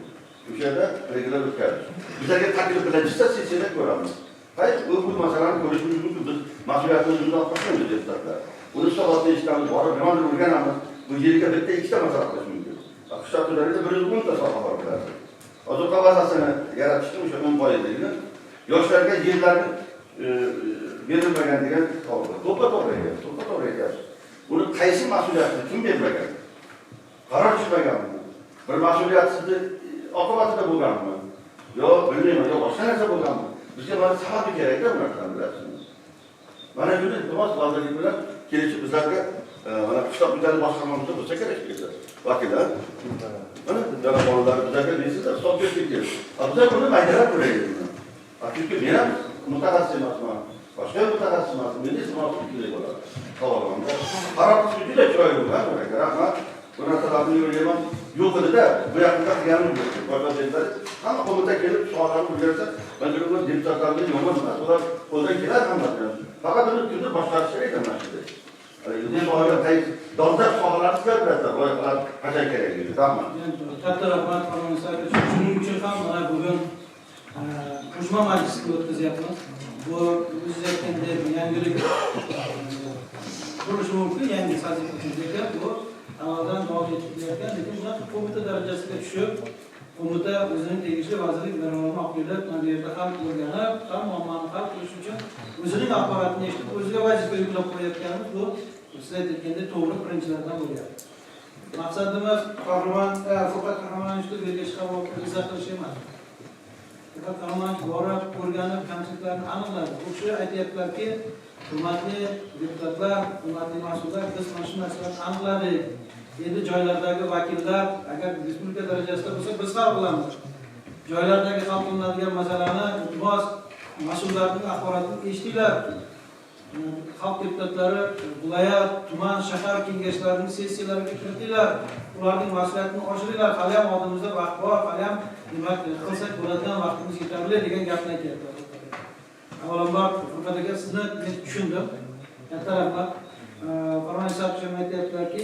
O'sha yerda belgilab o'tkazdi. Bizlarga taklif bilan chiqsa, sessiyada ko'ramiz. Hayır, bu masalani ko'rishimiz mumkin. Biz mas'uliyatimizni olib qo'ymaymiz deputatlar. Uni hisobotni eshitamiz, borib nimadir o'rganamiz. Bu yerga bitta ikkita masala qilish mumkin. Qishloq xo'jaligida 110 ta soha bor bilasiz. Ozuqa bazasini yaratishni o'sha 10%ligini yoshlarga yerlarni berilmagan degan to'g'ri. To'ppa-to'g'ri aytyapsiz, to'ppa-to'g'ri aytyapsiz. Buni qaysi mas'uliyatni kim bermagan? Qaror chiqmaganmi? Bir mas'uliyatsizlik oqibatida bo'lganmi? Yo, bilmayman, yo boshqa narsa bo'lganmi? Bizga mana sababi kerak-da bu narsani bilasizmi? Mana shuni iltimos vazirlik bilan kelishib bizlarga mana qishloq xo'jaligi boshqarmamizda bo'lsa kerak bizlar. Vakillar. Mana janob bolalar bizlarga bersizlar, hisob berib keldi. Bizlar buni maydalab ko'raylik. Chunki men ham mutaxassis emasman. Boshqa mutaxassis emasman. Meni iltimosim shunday bo'ladi. Savolimda. Qaror juda chiroyli bo'lgan, rahmat. Bu narsalarni o'ylayman. Yo'q edi-da, bu yaqinda qilganimiz yo'q. Boshqa dedilar, hamma qo'mita kelib savollarni o'rgansa, mana shu deputatlarni yomon emas, ular qo'ldan keladi hammasi. Faqat uni kimdir boshqarish kerak mana shu. Bu sohaga dolzarb sohalarni sizlar bilasizlar, loyihalar qachon kerak deydi. Rahmat. Katta rahmat, Farmon Isakovich. Shuning uchun ham mana bugun qo'shma majlisni o'tkazyapmiz. Bu o'zingiz aytgandek yangilik bo'lishi mumkin, yangi soziv uchun, lekin bu avvaldan davom etib kelayotgan, lekin bunaqa qo'mita darajasiga tushib, qo'mita o'zining tegishli vazirlik idoralarini olib kelib, mana bu yerda hal o'rganib, ham muammoni hal qilish uchun o'zining axborotini eshitib, o'ziga vazifa yuklab qo'yayotganimiz bu siz aytgandek to'g'ri birinchilardan bo'lyapti. Maqsadimiz Qahramon Furqat Qahramonovichni bu yerga chiqarib izoh qilish emas. Furqat Qahramonovich borib, o'rganib, kamchiliklarni aniqladi. U kishi aytyaptilarki, hurmatli deputatlar, hurmatli mas'ullar, biz mana shu narsalarni aniqladik. Endi joylardagi vakillar, agar respublika darajasida bo'lsa, biz hal qilamiz. Joylardagi hal qilinadigan masalani iltimos mas'ullarning axborotini eshitinglar. Xalq deputatlari viloyat, tuman, shahar kengashlarining sessiyalariga kiritinglar. Ularning mas'uliyatini oshiringlar. Hali ham oldimizda vaqt bor, hali ham nima qilsak bo'ladigan vaqtimiz yetarli degan gapni aytyaptilar. Avvalambor Furqat aka, sizni men tushundim. Katta rahmat. Farmon Isakovich ham aytyaptilarki,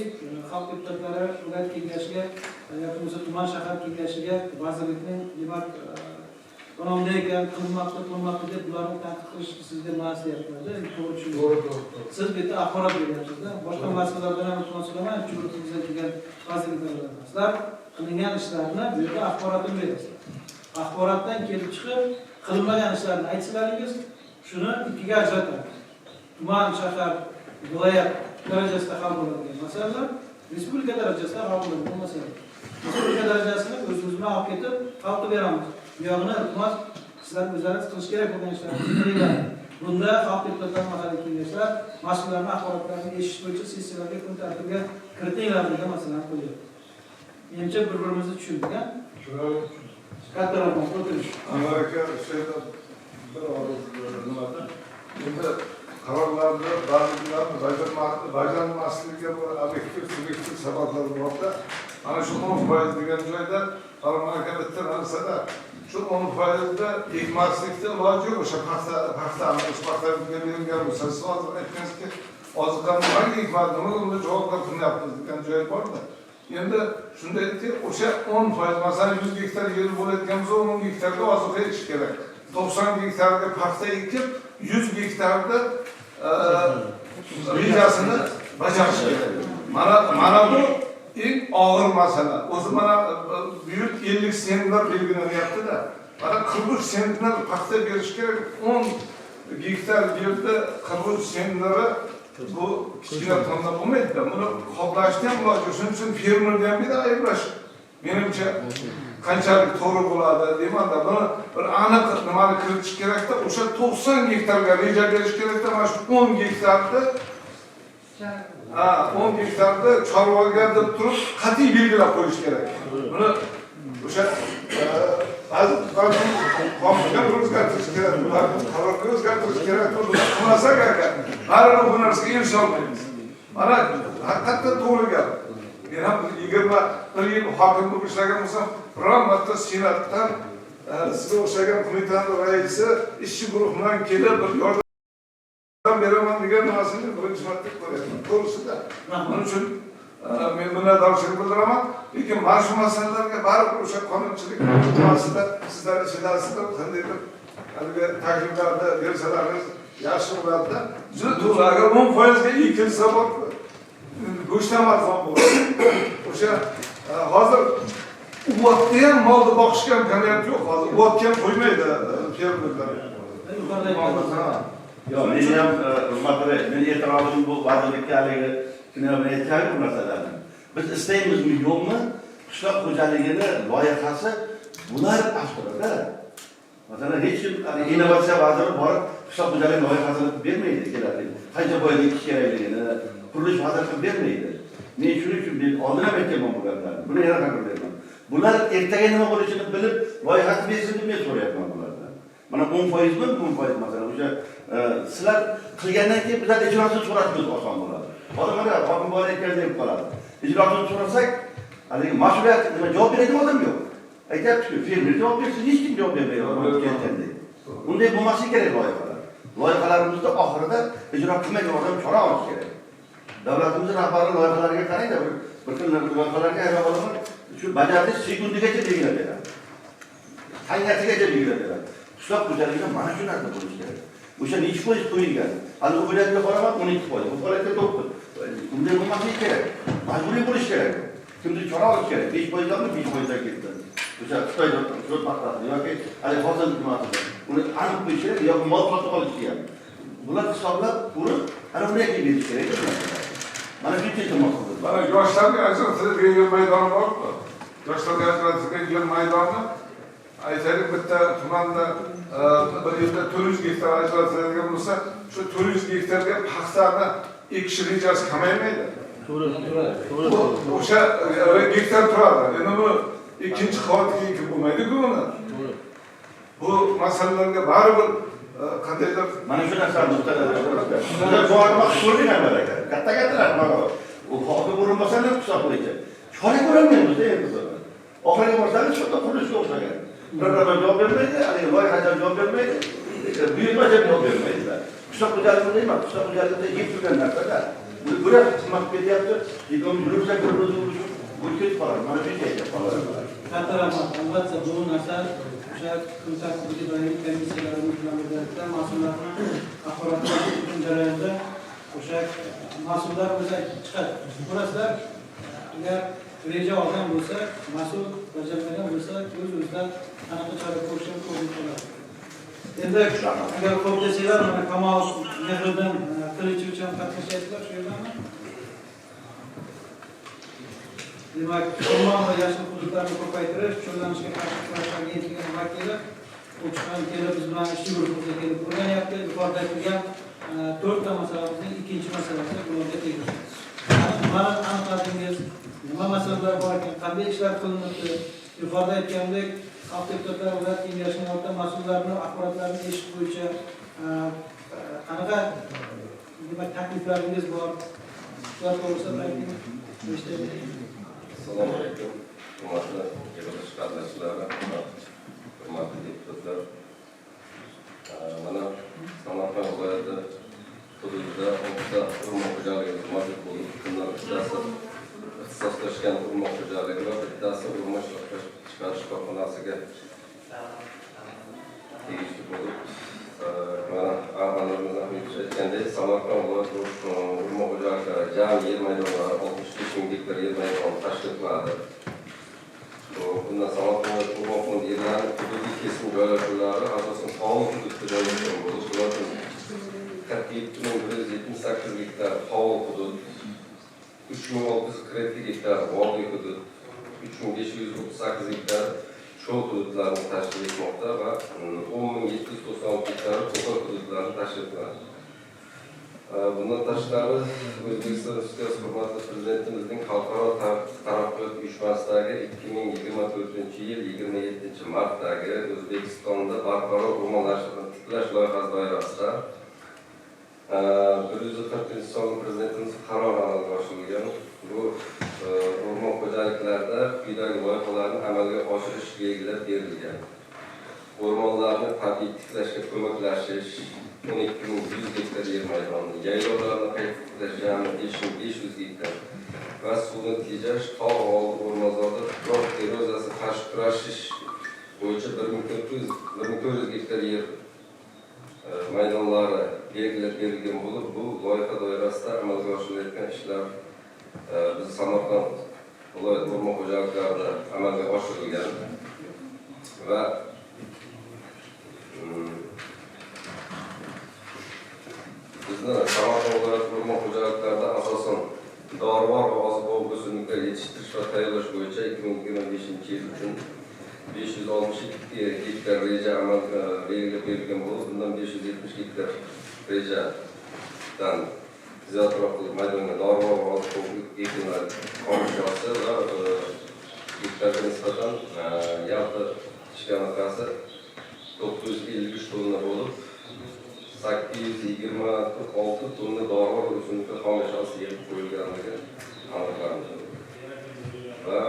xalq deputatlari viloyat kengashiga yoki bo'lmasa tuman shahar kengashiga vazirlikning demak bunday ekan, qilinmoqda deb bularni tanqid qilish sizga emas deyaptilar. To'g'ri tushundim. To'g'ri. Siz bu yerda axborot beryapsiz-da. Boshqa masalalardan ham iltimos qilaman, chunki o'zingizga kelgan vazirliklardan. Sizlar qilingan ishlarni bu yerda axborotini berasizlar. Axborotdan kelib chiqib qilinmagan ishlarni aytsalaringiz, shuni ikkiga ajratamiz. Tuman, shahar, viloyat darajasida hal bo'ladigan masalalar, respublika darajasida hal bo'ladigan masalalar. Respublika darajasini o'zimiz bilan olib ketib hal qilib beramiz. Bu yog'ini iltimos sizlar o'zlaringiz qilish kerak bo'lgan ishlarni qilinglar. Bunda xalq deputatlari mahalliy kengashlar mas'ullarning axborotlarini eshitish bo'yicha sessiyalarga kun tartibiga kiritinglar degan masalani qo'yyapmiz. Menimcha bir-birimizni tushundik, ha? Katta rahmat, o'tirish. Anvar aka, o'sha yerda bir og'iz nimada? Endi qarorlarni ba'zilarni bajarmasligiga bir obyektiv, subyektiv sabablar borda. Mana shu 10% degan joyda Farmon aka bitta narsada shu 10%da ekmaslikda iloji yo'q. O'sha paxtani, o'sha paxtaga berilgan bo'lsa, siz hozir aytgansizki, oziqani nimaga ekmadi, nimaga unda javobgar qilinyapmiz degan joyi borda. Endi shunday o'sha 10%, masalan 100 gektar yer bo'layotgan bo'lsa, 10 gektarga oziqa ekish kerak. 90 gektarga paxta ekib, 100 gektarda rejasini bajarish kerak. Mana bu eng og'ir masala. O'zi mana buyuk 50 sentlar belgilanyapti-da. Mana 43 sentlar paxta berish kerak. 10 gektar yerda 43 sentlari bu kichkina tonna bo'lmaydi-da. Buni qoplashni ham iloji yo'q. Shuning uchun fermerni ham bitta ayblash menimcha qanchalik to'g'ri bo'ladi deyman-da. Buni bir aniq nimani kiritish kerakda, o'sha 90 gektarga reja berish kerakda, mana shu 10 gektarda 10 gektarda chorvaga deb turib qat'iy belgilab qo'yish kerak. Buni o'sha ba'zi qonunga o'zgartirish kerak, qarorga o'zgartirish kerak. Buni qilmasak agar baribir bu narsaga erisha olmaymiz. Mana haqiqatdan to'g'ri gap. Men ham 21 yil hokim bo'lib ishlagan bo'lsam, biron marta Senatdan sizga o'xshagan qo'mitani raisi ishchi guruh bilan kelib bir yordam beraman degan nimasini birinchi marta ko'ryapman. To'g'risida. Buning uchun men minnatdorchilik bildiraman. Lekin mana shu masalalarga baribir o'sha qonunchilik nimasida sizlar ichidasizlar, qandaydir haligi takliflarni bersalaringiz yaxshi bo'ladida. Juda to'g'ri, agar 10%ga ekilsa bor, go'sht ham arzon bo'ladi. O'sha hozir uvotda ham molni boqishga imkoniyat yo'q. Hozir uvotga ham qo'ymaydi fermerlar. Yo'q, meni ham hurmatli, meni e'tirozim bu vazirlikka haligi shuni aytgan bu narsalarni. Biz istaymizmi yo'qmi, qishloq xo'jaligini loyihasi bular avtorida. Masalan, hech kim innovatsiya vaziri borib qishloq xo'jaligi loyihasini bermaydi keladi. Qancha boylik ekish kerakligini, qurilish vaziri qilib bermaydi. Men shuning uchun men oldin ham aytganman bu gaplarni. Buni yana takrorlayman. Bular ertaga nima bo'lishini bilib, loyihasini bersin deb men so'rayapman bulardan. Mana 10%mi, 10% masalan, o'sha sizlar qilgandan keyin bizlar ijrosini so'rashimiz oson bo'ladi. Hozir mana hokim bor ekan deb qoladi. Ijrosini so'rasak, haligi mas'uliyat nima javob beradigan odam yo'q. Aytyapti-ku, fermer javob bersin, hech kim javob bermaydi. Unday bo'lmasligi kerak loyihalar. Loyihalarimizda oxirida ijro qilmagan odam chora olish kerak. Davlatimiz rahbari loyihalariga qaraydi, bir xil loyihalarga hayron qolaman. Shu bajarilish sekundigacha belgilab beradi. Tangasigacha belgilab beradi. Qishloq xo'jaligida mana shu narsa bo'lishi kerak. O'sha nechi foiz qo'yilgan? Hali u viloyatga boraman 12%, bu viloyatga 9. Unday bo'lmasligi kerak. Majburiy bo'lishi kerak. Kimdir chora olish kerak. 5%danmi 5%dan ketdi. O'sha Xitoy paxtasi yoki hali hozir nimasida. Uni aniq qo'yish kerak yoki mol sotib olish kerak. Bular hisoblab ko'rib, ana unday berish kerak. Mana shu iltimos qildim. Mana yoshlarga ajratilgan yer maydoni borku. Yoshlarga ajratilgan yer maydoni aytaylik bitta tumanda bir yilda 400 gektar ajratiladigan bo'lsa, shu 400 gektarga paxtani ekish rejasi kamaymaydi. To'g'ri. O'sha gektar turadi. Endi bu ikkinchi qavatga ekib bo'lmaydi-ku buni. Bu masalalarga baribir qandaydir mana shu narsani bizlar bormoq ko'rdik anvar aka. Katta-kattalar mana u hokim o'rinbosarlar hisob bo'yicha. Chora ko'rolmaymiz endi. Oxiriga borsangiz shu qurilishga o'xshagan. Prokuratura javob bermaydi, haligi loyiha javob bermaydi, buyurtma javob bermaydilar. Qishloq xo'jaligida emas, qishloq xo'jaligida yeb turgan narsada. Buni ko'ryapti, xizmat ketyapti, lekin yursa bu ketib qoladi. Mana shu aytyapman. Katta rahmat. Albatta bu narsa o'sha kun tartibiga doimiy komissiyalarimiz bilan birgalikda mas'ullarni axborotini jarayonida o'sha mas'ullar o'zi aytib chiqadi. Ko'rasizlar, agar Reja olgan bo'lsa, mas'ul bajarmagan bo'lsa, o'z-o'zidan qanaqa chora ko'rishni ko'rib qoladi. Endi agar ko'p desanglar, mana Kamol Mehriddin Qilichevich ham qatnashyaptilar shu yerdami? Demak, o'rmon va yashil hududlarni ko'paytirish, cho'llanishga qarshi kurash agentligining vakili u chiqqan kelib biz bilan ishchi guruhimizga kelib o'rganyapti. Yuqorida aytilgan to'rtta masalamizning ikkinchi masalasi bularga tegishli. Nimani aniqladingiz? Nima masalalar bor ekan? Qanday ishlar qilinibdi? Yuqorida aytgandek, xalq deputatlari viloyat kengashining oldida mas'ullarning axborotlarini eshitish bo'yicha qanaqa nima takliflaringiz bor? Shular to'g'risida ayting. Assalomu alaykum, hurmatli yig'ilish qatnashchilari, hurmatli deputatlar. Mana Samarqand viloyati hududida 6ta o'rmon xo'jaligi mavjud bo'lib, bundan bittasi ixtisoslashgan o'rmon xo'jaligi va bittasi o'rmon chiqarish korxonasiga tegishli bo'lib, mana Anvarimiz aytgandek, Samarqand viloyati o'rmon xo'jaliklari jami yer maydonlari 65 ming gektar yer maydonini tashkil qiladi. Bundan Samarqand viloyati o'rmon fondi yerlarining hududiy kesim joylashuvlari asosan tog'li hududda joylashgan bo'lib, ulardan 47.178 gektar tog'li hudud, 3642 gektar vodiy hudud, 3538 gektar cho'l hududlarini tashkil etmoqda va 10.796 gektar to'qay hududlarini tashkil qiladi. Bundan tashqari, O'zbekiston Respublikasi hurmatli Prezidentimizning Xalqaro taraqqiyot uyushmasidagi 2024-yil 27-martdagi O'zbekistonda barqaror o'rmonlashni tiklash loyihasi doirasida 140-sonli Prezidentimiz qarori amalga oshirilgan. Bu o'rmon xo'jaliklarida quyidagi loyihalarni amalga oshirish belgilab berilgan. O'rmonlarni tabiiy tiklashga ko'maklashish 12.100 gektar yer maydoni, yaylovlarni qayta tiklash jami 5.500 gektar va suvni tejash, tog' oldi o'rmonzorda tuproq eroziyasiga qarshi kurashish bo'yicha 1400 gektar yer maydonlari belgilab berilgan bo'lib, bu loyiha doirasida amalga oshirilayotgan ishlar biz Samarqand viloyat o'rmon xo'jaliklarida amalga oshirilgan va bizni Samarqand viloyat o'rmon xo'jaliklarida asosan dorivor va oziq-ovqat o'simliklar yetishtirish va tayyorlash bo'yicha 2025-yil uchun 562 gektar reja amalga belgilab berilgan bo'lib, bundan 570 gektar rejadan ziyodroq maydonga dorivor va oziq-ovqat ekinlar xomashyosi va gektarga nisbatan yalpi ishga 953 tonna bo'lib, 826 tonna dorivor o'simliklar xomashyosi yig'ib qo'yilganligi aniqlandi. Va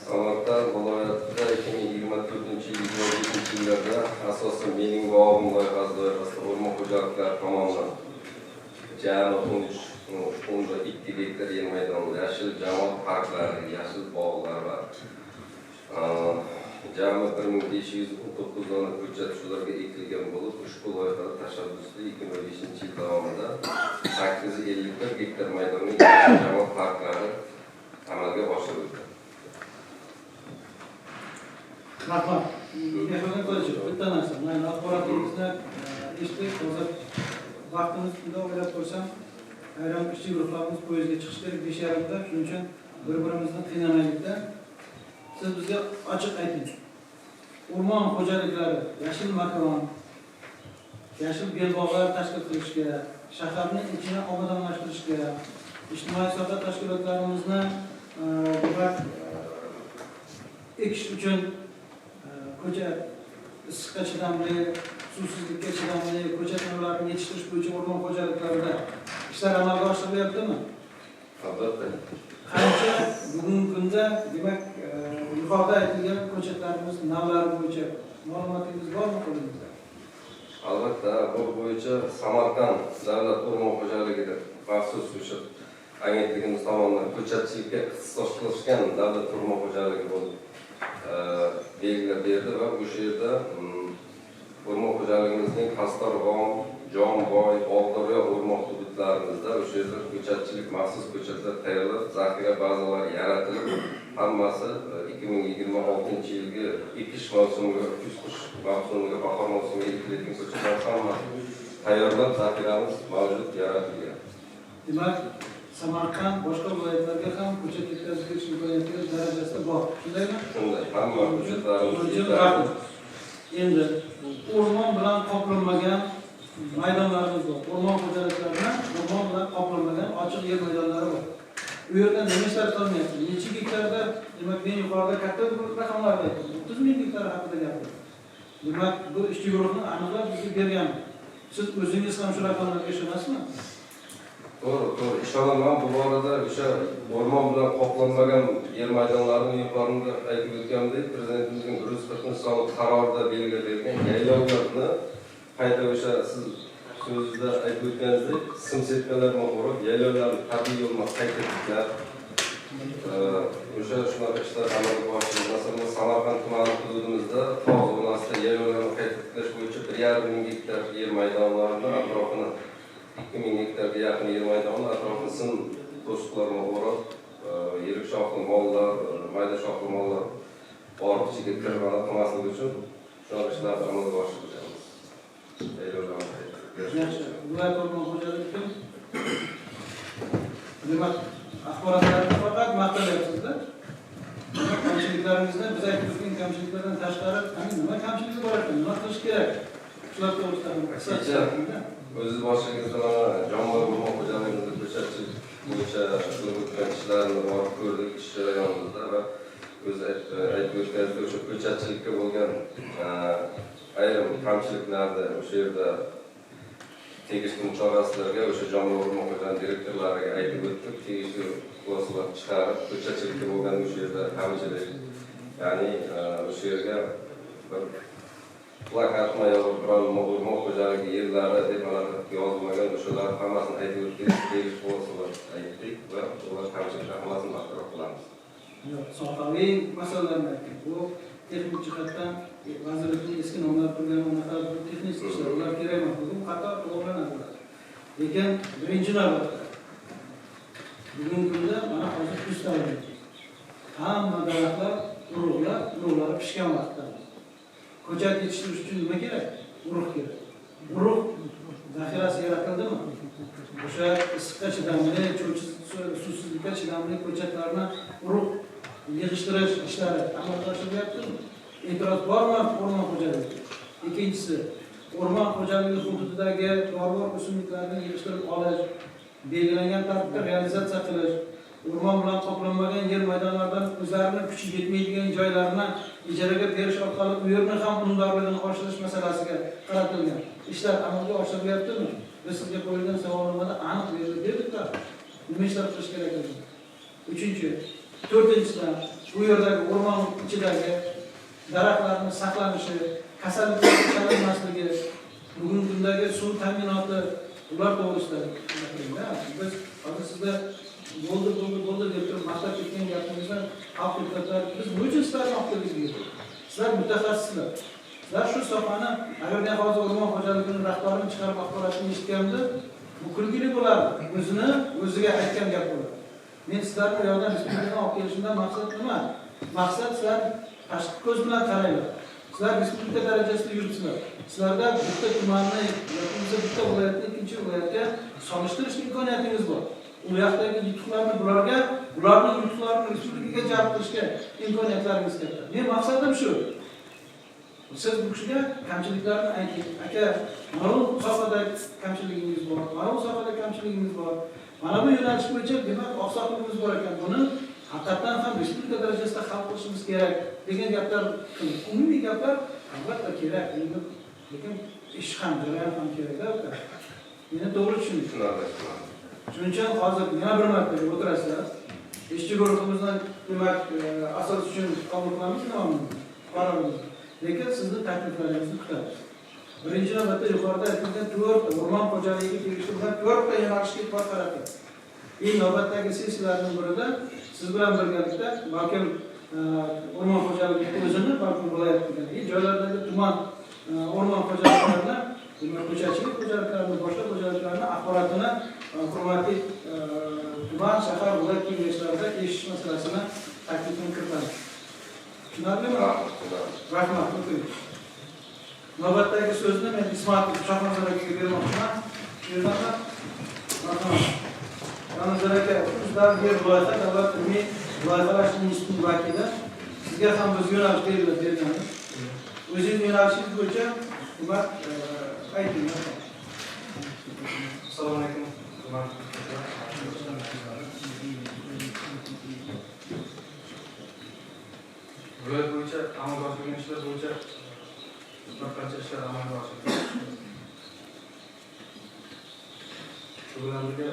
Samarqand viloyatida 2024-2025 yillarda asosan Mening bog'im loyihasi doirasida o'rmon xo'jaliklari tomonidan jami 13.2 gektar yer maydonida yashil jamoat parklari, yashil bog'lar va jami 1519 dona ko'chat shularga ekilgan bo'lib, ushbu loyihada tashabbusli 2025-yil davomida 851 gektar maydonga yashil jamoat parklari amalga oshirildi. Rahmat. Mehriddin Qilichev, bitta narsa. Mana axborotingizni eshitdik. Hozir vaqtimiz bundoq o'ylab ko'rsam, ayrim ishchi guruhlarimiz poyezdga chiqish kerak 5:30da. Shuning uchun bir-birimizni qiynamaylikda. Siz bizga ochiq ayting. O'rmon xo'jaliklari yashil makon, yashil belbog'lar tashkil qilishga, shaharning ichini obodonlashtirishga, ijtimoiy soha tashkilotlarimizni ekish uchun ko'chat, issiqqa chidamli, suvsizlikka chidamli ko'chat navlarini yetishtirish bo'yicha o'rmon xo'jaliklarida ishlar amalga oshirilyaptimi? Albatta. Qancha bugungi kunda, demak, yuqorida aytilgan ko'chatlarimiz navlari bo'yicha ma'lumotingiz bormi qo'lingizda? Albatta, bu bo'yicha Samarqand davlat o'rmon xo'jaligida maxsus o'sha agentligimiz tomonidan ko'chatchilikka ixtisoslashgan davlat o'rmon xo'jaligi bo'lib belgilab berdi va o'sha yerda o'rmon xo'jaligimizning Qastorg'on, Jomboy, Oldaryo o'rmon hududlarimizda o'sha yerda ko'chatchilik, maxsus ko'chatlar tayyorlab, zaxira bazalari yaratilib, hammasi 2026-yilgi ekish mavsumiga, kuz-qish mavsumiga, bahor mavsumiga ekiladigan ko'chatlar hammasi tayyorlab, zaxiramiz mavjud, yaratilgan. Demak, Samarqand boshqa viloyatlarga ham ko'chat yetkazib berish imkoniyati darajasida bor. Shundaymi? Shunday, hamma ko'chatlarimiz. Endi o'rmon bilan qoplanmagan maydonlarimiz bor. O'rmon xo'jaliklarini o'rmon bilan qoplanmagan ochiq yer maydonlari bor. U yerda nima ishlar qilinyapti? Necha gektarda, demak, men yuqorida katta raqamlarni aytdim. 30 ming gektar haqida gapirdim. Demak, bu ishchi guruhni aniqlab bizga bergan. Siz o'zingiz ham shu raqamlarga ishonasizmi? To'g'ri, to'g'ri. Ishonaman. Bu borada o'sha o'rmon bilan qoplanmagan yer maydonlarini yuqorida aytib o'tgandek, Prezidentimizning 140-sonli qarorida belgilab bergan yaylovlarni qayta o'sha siz so'zida aytib o'tganingizdek, sim setkalar bilan o'rab, yaylovlarni tabiiy yo'l bilan qayta tiklab, o'sha shunaqa ishlar amalga oshirildi. Masalan, Samarqand tumani hududimizda tog' zonasida yaylovlarni qayta tiklash bo'yicha 1,5 ming gektar yer maydonlarini atrofini 2 ming gektarga yaqin yer maydonini atrofini sim to'siqlar bilan o'rab, yirik shoxli mollar, mayda shoxli mollar borib ichiga kirib anaqa qilmasligi uchun shunaqa ishlarni amalga oshirganmiz. Yaylovlarni qayta tiklash. Yaxshi. Viloyat o'rmon xo'jaligi, demak, axborotlarni faqat maqtalyapsizda. Kamchiliklarimizni, biz aytib o'tgan kamchiliklardan tashqari, qani nima kamchiligi bor ekan, nima qilish kerak? Shular to'g'risida ham qisqa Kecha o'ziz boshlig'ingizda mana Jomboy o'rmon xo'jaligimizda ko'chatchilik bo'yicha qilib o'tgan ishlarni borib ko'rdik ish jarayonimizda va o'zi aytib o'tganingizdek, o'sha ko'chatchilikka bo'lgan ayrim kamchiliklarni o'sha yerda tegishli mutaxassislarga, o'sha Jomboy o'rmon xo'jaligi direktorlariga aytib o'tdik, tegishli xulosalar chiqarib, ko'chatchilikka bo'lgan o'sha yerda kamchilik, ya'ni o'sha yerga bir plakatmi yo biron o'rmon xo'jaligi yerlari deb anaqa yozilmagan, o'shalar hammasini aytib o'tdik, tegishli xulosalar aytdik va ular kamchiliklar hammasini bartaraf qilamiz. Yo'q, sohaviy masalalarni aytdik. Bu texnik jihatdan vazirlikning eski nomlari turgan unaqa texnik ishlar, ular kerak emas. Bugun qator to'g'rilanadi ular. Lekin birinchi navbatda bugungi kunda mana hozir kuz davri. Hamma daraxtlar, urug'lar, urug'lari pishgan vaqtda. Ko'chat yetishtirish uchun nima kerak? Urug' kerak. Urug' zaxirasi yaratildimi? O'sha issiqqa chidamli, suvsizlikka chidamli ko'chatlarni urug' yig'ishtirish ishlari amalga oshirilyaptimi? E'tiroz bormi o'rmon xo'jaligi? Ikkinchisi, o'rmon xo'jaligi hududidagi dorivor o'simliklarni yig'ishtirib olish, belgilangan tartibda realizatsiya qilish, o'rmon bilan qoplanmagan yer maydonlaridan o'zlarini kuchi yetmaydigan joylarni ijaraga berish orqali u yerni ham unumdorligini oshirish masalasiga qaratilgan ishlar amalga oshirilyaptimi? Biz sizga qo'yilgan savolnomada aniq belgilab berdik-da, nima ishlar qilish kerakligini. Uchinchi, to'rtinchidan, bu yerdagi o'rmon ichidagi daraxtlarning saqlanishi, kasalliklarga chalinmasligi, bugungi kundagi suv ta'minoti, ular to'g'risida gapiringda. Biz hozir sizda bo'ldi, bo'ldi, bo'ldi deb turib maqtab ketgan gapingizdan xalq deputatlari, biz nima uchun sizlarni olib keldik bu yerga? Sizlar mutaxassislar. Sizlar shu sohani, agar men hozir o'rmon xo'jaligining rahbarini chiqarib axborotini eshitganimda, bu kulgili bo'lardi. O'zini o'ziga aytgan gap bo'ladi. Men sizlarni u yoqdan respublikadan olib kelishimdan maqsad nima? Maqsad sizlar tashqi ko'z bilan qaranglar. Sizlar respublika darajasida yuribsizlar. Sizlarda bitta tumanni yoki bo'lmasa bitta viloyatni ikkinchi viloyatga solishtirish imkoniyatingiz bor. U yoqdagi yutuqlarni bularga, bularning yutuqlarini respublikaga jalb qilishga imkoniyatlaringiz katta. Men maqsadim shu. Siz bu kishiga kamchiliklarni ayting. Aka, mana bu sohada kamchiligingiz bor, mana bu sohada kamchiligingiz bor. Mana bu yo'nalish bo'yicha demak oqsoqligimiz bor ekan. Buni haqiqatdan ham respublika darajasida hal qilishimiz kerak degan gaplar qiling. Umumiy gaplar albatta kerak, endi lekin ish ham, jarayon ham kerak-da. Meni to'g'ri tushuning. Tushunarli, tushunarli. Shuning uchun hozir yana bir marta o'tirasizlar. Ishchi guruhimizni demak asos uchun qabul qilamiz nimamizni, qarorimizni. Lekin sizni takliflaringizni kutamiz. Birinchi navbatda yuqorida aytilgan 4 o'rmon xo'jaligiga tegishli bo'lgan 4 ta yo'nalishga e'tibor qarating. Eng navbatdagi sessiyalarning birida siz bilan birgalikda balkim o'rmon xo'jaligi o'zini, balkim viloyat degan joylardagi tuman o'rmon xo'jaliklarini, demak ko'chatchilik xo'jaliklarini, boshqa xo'jaliklarni axborotini Hurmatli tuman, shahar, viloyat kengashlarida eshitish masalasini taklifini kiritamiz. Tushunarlimi? Rahmat. Navbatdagi so'zni men Ismatov Shohnazar akaga bermoqchiman. Bermanmi? Rahmat. Shohnazar aka, O'zlar yer loyiha davlat ilmiy loyihalash institutining vakili. Sizga ham biz yo'nalish berganmiz. O'zingiz yo'nalishingiz bo'yicha demak ayting. Assalomu alaykum. Viloyat bo'yicha amalga oshirilgan ishlar bo'yicha bir qancha ishlar amalga oshirilgan. Shu bilan birga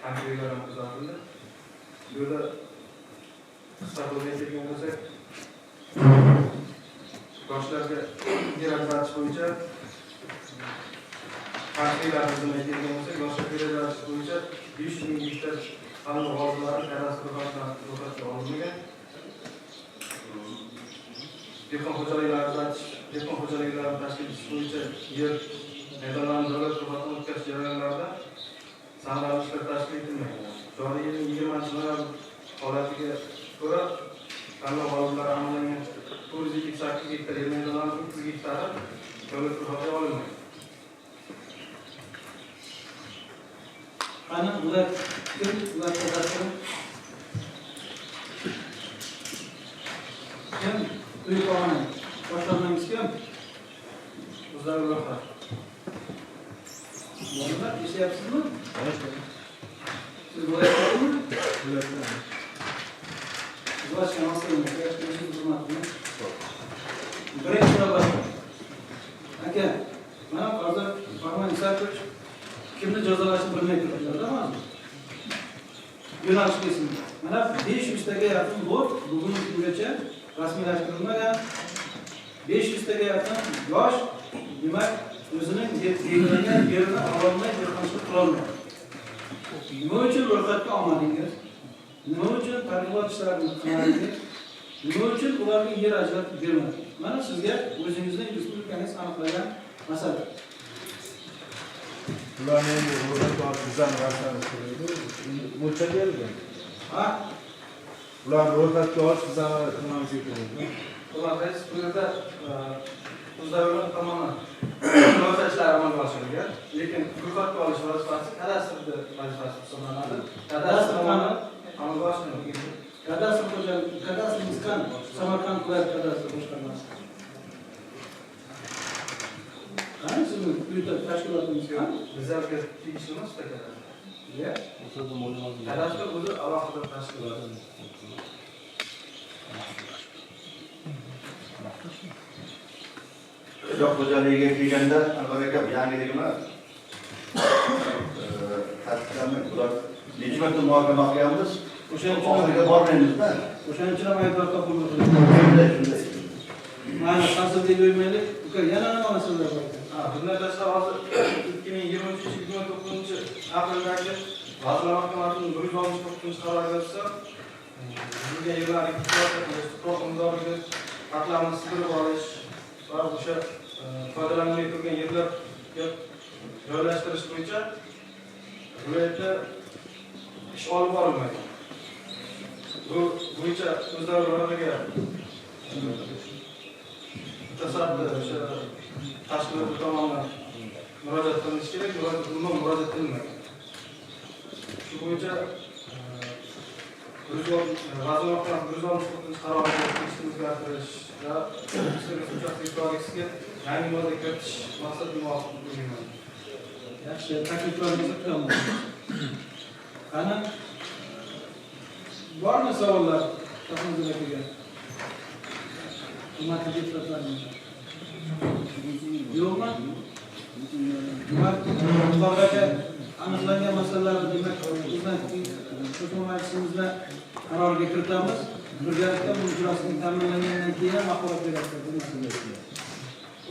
kamchiliklar ham kuzatildi. Bu yerda qisqa qilib aytadigan bo'lsak, yoshlarga yer ajratish bo'yicha kamchiliklar tizimini aytadigan bo'lsak, yoshlarga yer ajratish bo'yicha 500 ming gektar tanlov g'oliblari kadastr ro'yxatga olinmagan. Dehqon xo'jaliklarini tashkil etish bo'yicha yer maydonlarini davlat ro'yxatidan o'tkazish jarayonlarida samarali ishlar tashkil etilmagan. Joriy yilning 20-noyabr holatiga ko'ra tanlov g'oliblari aniqlangan 428 gektar yer maydonlarining 30 gektari davlat ro'yxatiga olinmagan. Qani ular kim? Ular kadastri kim? Uy pog'ona boshqarmangiz kim? O'zlari ro'yxat. Bolalar ishlayapsizmi? Siz viloyatdami? Birinchi navbatda aka, mana hozir Farmon Isakovich kimni jazolashni bilmay turibdilar-da hozir. Yo'nalish kesin. Mana 500 taga yaqin lot bugungi kungacha rasmiylashtirilmagan. 500 taga yaqin yosh, demak, o'zining belgilangan yerini ololmay, dehqonchilik qilolmaydi. Nima uchun ro'yxatga olmadingiz? Nima uchun targ'ibot ishlarini qilmadingiz? Nima uchun ularga yer ajratib bermadingiz? Mana sizga o'zingizning respublikangiz aniqlagan masala. Ularni endi ro'yxatga olish bizani vazifamiz kerak. Mo'ljal berilgan. Ha? Ularni ro'yxatga olish bizani nimamizga kerak. Ular rais bu yerda o'zlari tomonidan loyiha ishlari amalga oshirilgan, lekin ro'yxatga olish vazifasi kadastrda vazifasi hisoblanadi. Kadastr tomonidan amalga oshirilgan. Kadastr xo'jalik, kadastrimiz qani? Samarqand viloyat kadastr boshqarmasi. Qani sizning uyda tashkilotimiz qani? Bizlarga tegishli emas kadastr. Ya. Kadastr o'zi alohida tashkilot. Qishloq xo'jaligiga kelganda Anvar aka yangilik emas. Ta'kidlanmang, bular necha marta muhokama qilganmiz. O'shaning uchun oxiriga bormaymizda. O'shaning uchun ham aybdor topildi. Shunday, shunday. Mana qarsizlik qo'ymaylik. Uka, yana nima masalalar bor ekan? Ha, bundan tashqari hozir 2023-29 apreldagi Vazirlar Mahkamasining 169 qaroriga asosida buzilgan yerlarni ekspluatatsiya qilish, tuproq unumdorligi qatlamini sidirib olish va o'sha foydalanilmay turgan yerlarga joylashtirish bo'yicha viloyatda ish olib borilmagan. Bu bo'yicha o'zlari loyihaga mutasaddi o'sha tashkilot tomonidan murojaat qilinishi kerak, umuman murojaat qilinmagan. Shu bo'yicha Vazirlar Mahkamasi 169 qaroriga tegishli o'zgartirish va uchastka kodeksiga yangi modda kiritish maqsadga muvofiq bo'lgan. Yaxshi, takliflaringizni kutaman. Qani bormi savollar Shohnazar akaga? Hurmatli deputatlarimiz. Yo'qmi? Demak, Muxtor aka aniqlangan masalalarni demak bizdan qo'shma majlisimizda qarorga kiritamiz. Birgalikda bu ijrosini ta'minlangandan keyin ham axborot berasiz bu masalaga.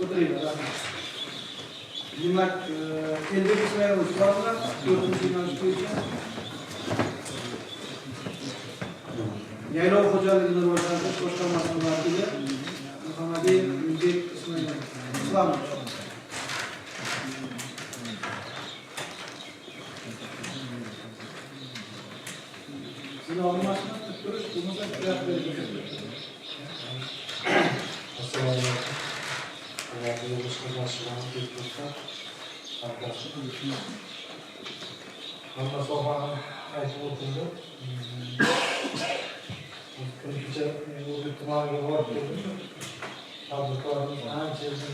O'tiringlar, rahmat. Demak, Elbek Ismoilovich bormi? 4-yo'nalish bo'yicha Yaylov xo'jaligini rivojlantirish boshqarmasining vakili Muhammadiyev Ulug'bek Islamovich. To'g'rimasmi? Turish, bo'lmasa Assalomu alaykum. Hurmatli yig'ilish qatnashchilari, deputatlar, hamma sohani aytib o'tildi. Kuni kecha Urgut tumaniga borib keldim. Tadbirkorimiz ancha o'sha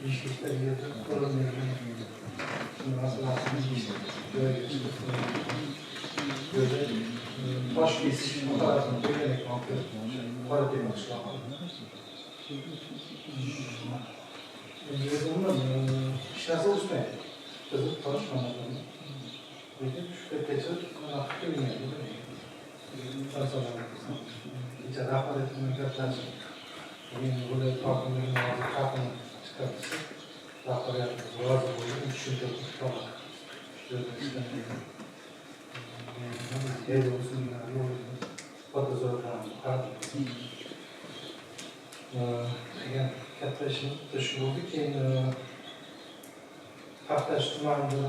5 gektar yerda ko'rinmaydigan masalasini joyiga chiqib, tosh kesish masalasini qo'ygan ekan, Qoratemir qishlog'i. Endi umuman hech narsa o'smaydi. Qizil tosh mana. Lekin shu paytgacha anaqa qilmaydi. Kecha rahbariyat bilan gaplashib, bugun viloyat hokimligini hozir xatini chiqarishdi. Rahbariyatimiz rozi bo'ldi, tushuntirdi. Shu yerda ishlamaydi. Degan katta ishimiz bitta shu bo'ldi. Keyin Paxtachi tumanida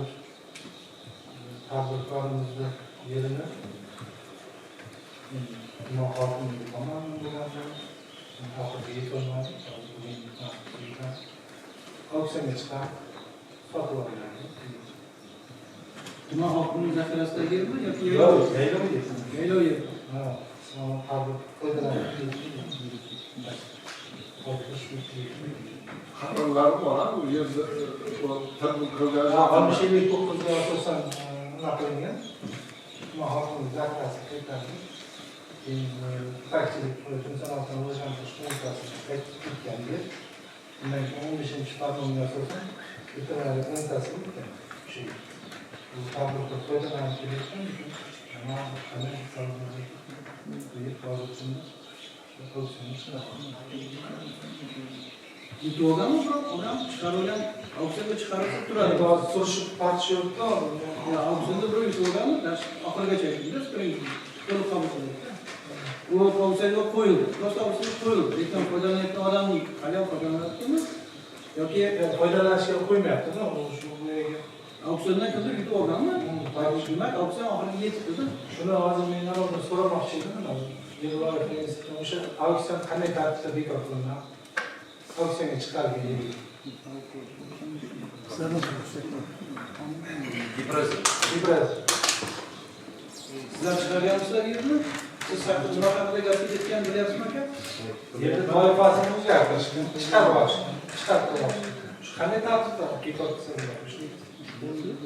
tadbirkorimizni yerini tuman hokimligi tomonidan bo'lgan, oxiriga yetolmadik. Bugun auksionga chiqarib sotib olgan. Tuman hokimining zaxirasidagi yermi yoki yaylov yer? Yaylov yer. Ha, foydalanib Qarorlari bor, u yerda tadbirkorlar 60-59ga asosan nima qilingan? Tuman hokimligi zaxirasi qaytarildi. Keyin ipakchilik sanoatini rivojlantirish qo'mitasi qaytib ketgan yer. Undan keyin 15-farmonga asosan veterinariya qo'mitasi o'tgan. O'sha yer. Bu tadbirkor foydalanib kelayotgan, lekin qanday hozir kunda Yutib olganmi birov? Odam chiqarilgan, auksionga chiqarilib turadi. Hozir surishib tortishyapti. Auksionda birov yutib olganmi? Oxirigacha aytdingiz, to'liq qabul qildik. U auksionga qo'yildi. Prosta auksionga qo'yildi. Lekin foydalanayotgan odam hali foydalanyaptimi? Yoki foydalanishga qo'ymayapti-da, shu bu yerga. Auksiondan kimdir yutib olganmi? Demak, auksion oxiriga yetibdi. Shuni hozir men anavi so'ramoqchi edim. O'sha auksion qanday tartibda bekor qilinadi? Auksionga chiqarilgan yer. Gipraz. Sizlar chiqarganmisizlar yerni? Siz nima haqida gap ketayotganini bilyapsizmi aka? Yerni toifasini o'zgartirishgan, chiqarib olishgan, chiqarib olishgan. Shu qanday tartibda bekor qilsa bo'ladi?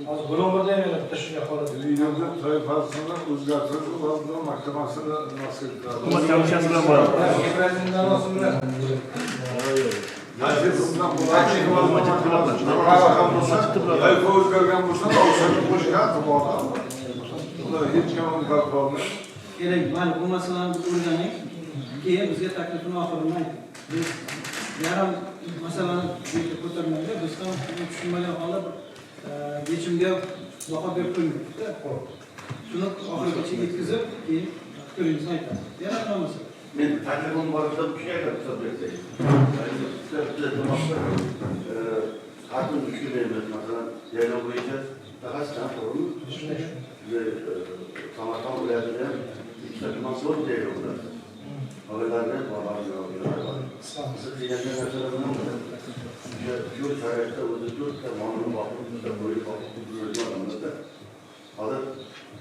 Hozir Bulung'urda ham yana bitta shunday holat. Yerni toifasini o'zgartirish vazirlar mahkamasini nasib etadi. Hukumat komissiyasi bilan boradi. Giprazning da'vosi bilan. Toifa o'zgargan bo'lsa, auksionga qo'shgan buni hech kim inkor qilolmaydi. Kerak, mayli, bu masalani biz o'rganing. Keyin bizga taklifini oxirini ayting. Biz yarim masalani ko'tarmaydi, biz ham tushunmagan holda bir yechimga baho berib qo'ymaydi. Shuni oxirigacha yetkazib, keyin fikringizni aytasiz. Yana nima masala? Men taklifim bor edi, shunga ruxsat bersangiz. Hokim tushunmaymiz, masalan, yaylov bo'yicha mutaxassislar to'g'rimi? Samarqand viloyatida ham ikkita tuman zo'r yaylov bo'ladi. Oilalarni bor. Biz degan narsalar bilan o'sha yo'l sharoitida o'zi to'rtta molni boqib, bitta qo'yni boqib yurgan odamlarda hozir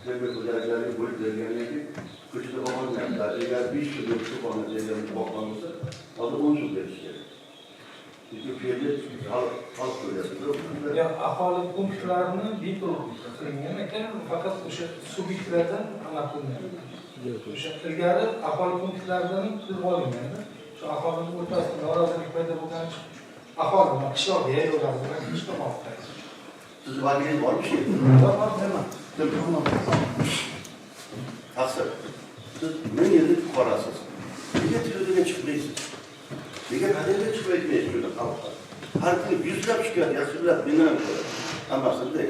fermer xo'jaliklariga bo'lib berilgandan keyin ko'chada boqolmayapti. Agar 5 yil boqqan bo'lsa, hozir 10 yil berish kerak. Chunki fermer xalq ko'ryapti. Yo'q, aholi punktlarini bepul qilingan ekan, faqat o'sha subyektlardan anaqa qilinmayapti. O'sha ilgari aholi punktlaridan pul olinganda, shu aholining o'rtasida norozilik paydo bo'lgani uchun aholi qishloq yaylovlarida qishloq. Siz vakilingiz bormi shu yerda? Bor, nima? Taqsir. Siz 1000 yillik fuqarosiz. Nega televizoga chiqmaysiz? Nega qaerga chiqib aytmaysiz shuni xalqqa? Har kuni yuzlab shikoyat, yuzlab mendan ham ko'radi. Hammasida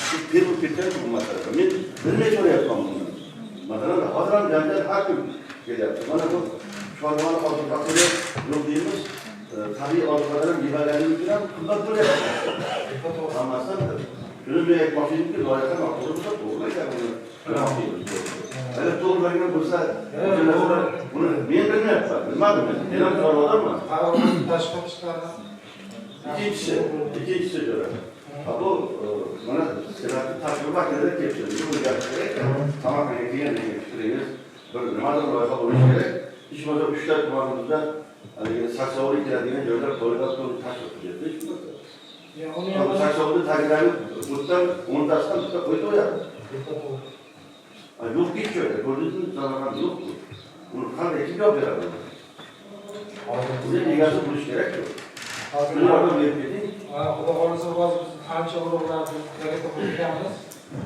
siz berib ketgan bu masalada. Men bilmay so'rayapman buni. Masalan, hozir ham janjal har kun kelyapti. Mana bu chorvani oziq-ovqatini yo'q deymiz, tabiiy ozuqalar mevalarning uchun ham qimmat bo'lyapti. Hammasi Shuni men aytmoqchi edimki, loyiha noto'g'ri bo'lsa, to'g'ri ekan buni. Agar to'g'rilangan bo'lsa, buni men bilmayapman, bilmadim men. Men ham chorvadarman. Tashqi tishlarni. Ikkinchisi jo'ra. Bu mana Senatni tashkil vakilida kelibdi. Bu gap kerak. Samarqandga kelgan degan fikringiz bir nimadir loyiha bo'lishi kerak. Hech bo'lmasa 3 ta tumanimizda haligi saksovul ekiladigan joylar to'liq tashkil qilyapti, hech bo'lmasa. Saksovulni tagidagi o'tdan 10tasidan bitta qo'yib qo'yadi. Yo'q hech joyda, ko'rdingizmi? Samarqand yo'q-ku. Buni qanday kim javob beradi? Buni egasi bo'lishi kerak-ku. Hozir yordam berib keting. Xudo xohlasa hozir biz ancha urug'larni zaryadga qo'yganmiz.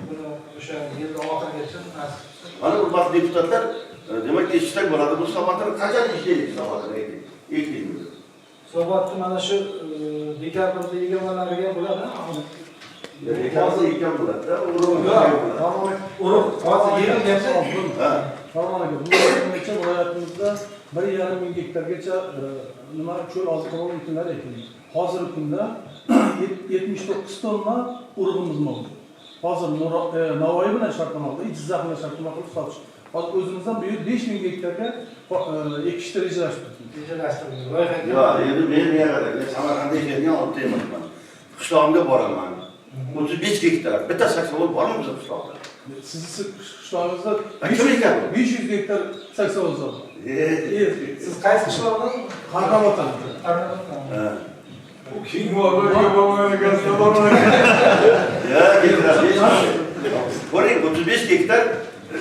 Buni o'sha yilni oxirigacha nasib qilsa. Mana hurmatli deputatlar, demak eshitsak bo'ladi. Bu hisobotni qachon ishlaydi hisobotni ayting. Hisobotni mana shu dekabrda 20lariga bo'ladi. Dekabrda ekkan bo'ladi-da, urug' hozir yig'ilganda. Farmon aka, bu bo'yicha viloyatimizda 1,5 ming gektargacha nima cho'l oziq-ovqat ekinlari ekilgan. Hozirgi kunda 79 tonna urug'imiz mavjud. Hozir Navoiy bilan shartnoma qilib, Jizzax bilan shartnoma qilib sotish. Hozir o'zimizdan bu yil 5000 gektarga ekishni rejalashtirdik. Rejalashtirdik. Loyiha. Yo'q, endi men nima, men Samarqandda yashaydigan odam emasman. Qishlog'imga boraman. 35 gektar, bitta saksovul bormi bizning qishloqda? Sizni qishlog'ingizda kim ekadi? 500 gektar saksovul bor. Siz qaysi qishloqdan? Qarnoboddan. Qarnoboddan. Bu keng borlarga bormagan ekansizlar, bormagan. Ya, keltiradi. Ko'ring, 35 gektar,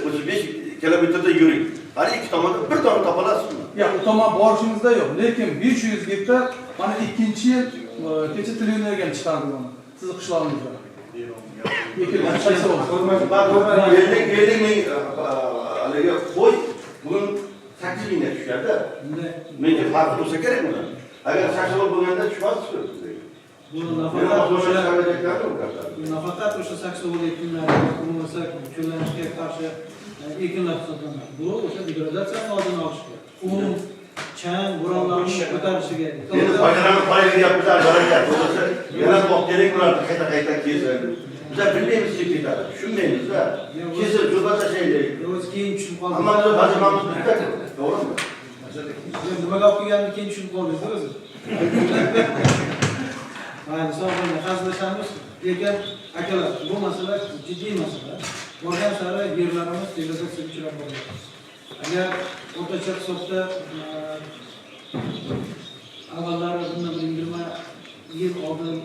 35 kilometrda yuring. Har ikki tomonda bir dona topa olasizmi? Yo'q, u tomon borishimizda yo'q, lekin 500 gektar mana ikkinchi yil kecha televideniyega ham chiqardik uni. Sizni qishlog'ingizda. Ekilgan saksovul. 50 ming haligi qo'y bugun 8 mingga tushganda. Menga farq bo'lsa kerak buni. Agar saksovul bo'lganda tushmasdi. Bu nafaqat o'sha saksovul ekinlari bo'lmasa cho'llanishga qarshi ekinlar hisoblanadi. Bu o'sha degradatsiyaning oldini olishga, qum, chang, bo'ronlarni ko'tarishiga. Endi foydalanib qolayapmiz, barakat bo'lsa, yana bog' kerak bo'lardi, qayta-qayta kesib. Bizlar bilmaymiz deb ketadi, tushunmaymiz-da. Kesib jo'ba tashlaylik. O'zi keyin tushunib qoldik. Hammamiz vazifamiz bitta, to'g'rimi? Nimaga olib kelganini keyin tushunib qoldingiz o'zi. Mayli, sog' bo'ling, hazillashamiz. Lekin akalar, bu masala jiddiy masala. Borgan sari yerlarimiz degradatsiyaga uchrab boryapti. Agar o'rtacha hisobda avvallari bundan 20 yil oldin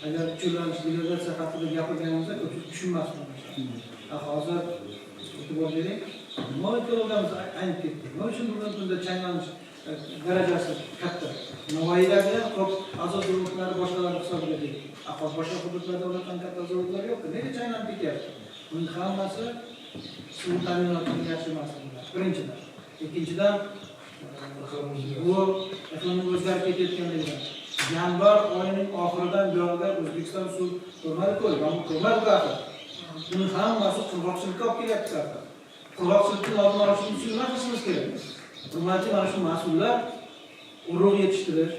agar cho'llanish degradatsiya haqida gapirganimizda ko'pchilik tushunmasdi. Hozir e'tibor bering, nima ekologiyamiz aynib ketdi. Nima uchun bugungi kunda changlanish darajasi katta? Navoiydagi ham ko'p azot zavodlari boshqalar hisobiga tegdi. Hozir boshqa hududlarda unaqa katta zavodlar yo'q. Nega changlanib ketyapti? Buning hammasi suv ta'minotining yaxshi emasligi. Birinchidan. Ikkinchidan bu iqlimning o'zgarib ketayotganligidan. Yanvar oyining oxiridan buyonga O'zbekiston suv ko'rmadi-ku, yomg'ir ko'rmadi-ku axir. Buning hammasi qurg'oqchilikka olib kelyapti axir. Qurg'oqchilikning oldini olish uchun nima qilishimiz kerak? Hurmatli mana shu mas'ullar urug' yetishtirish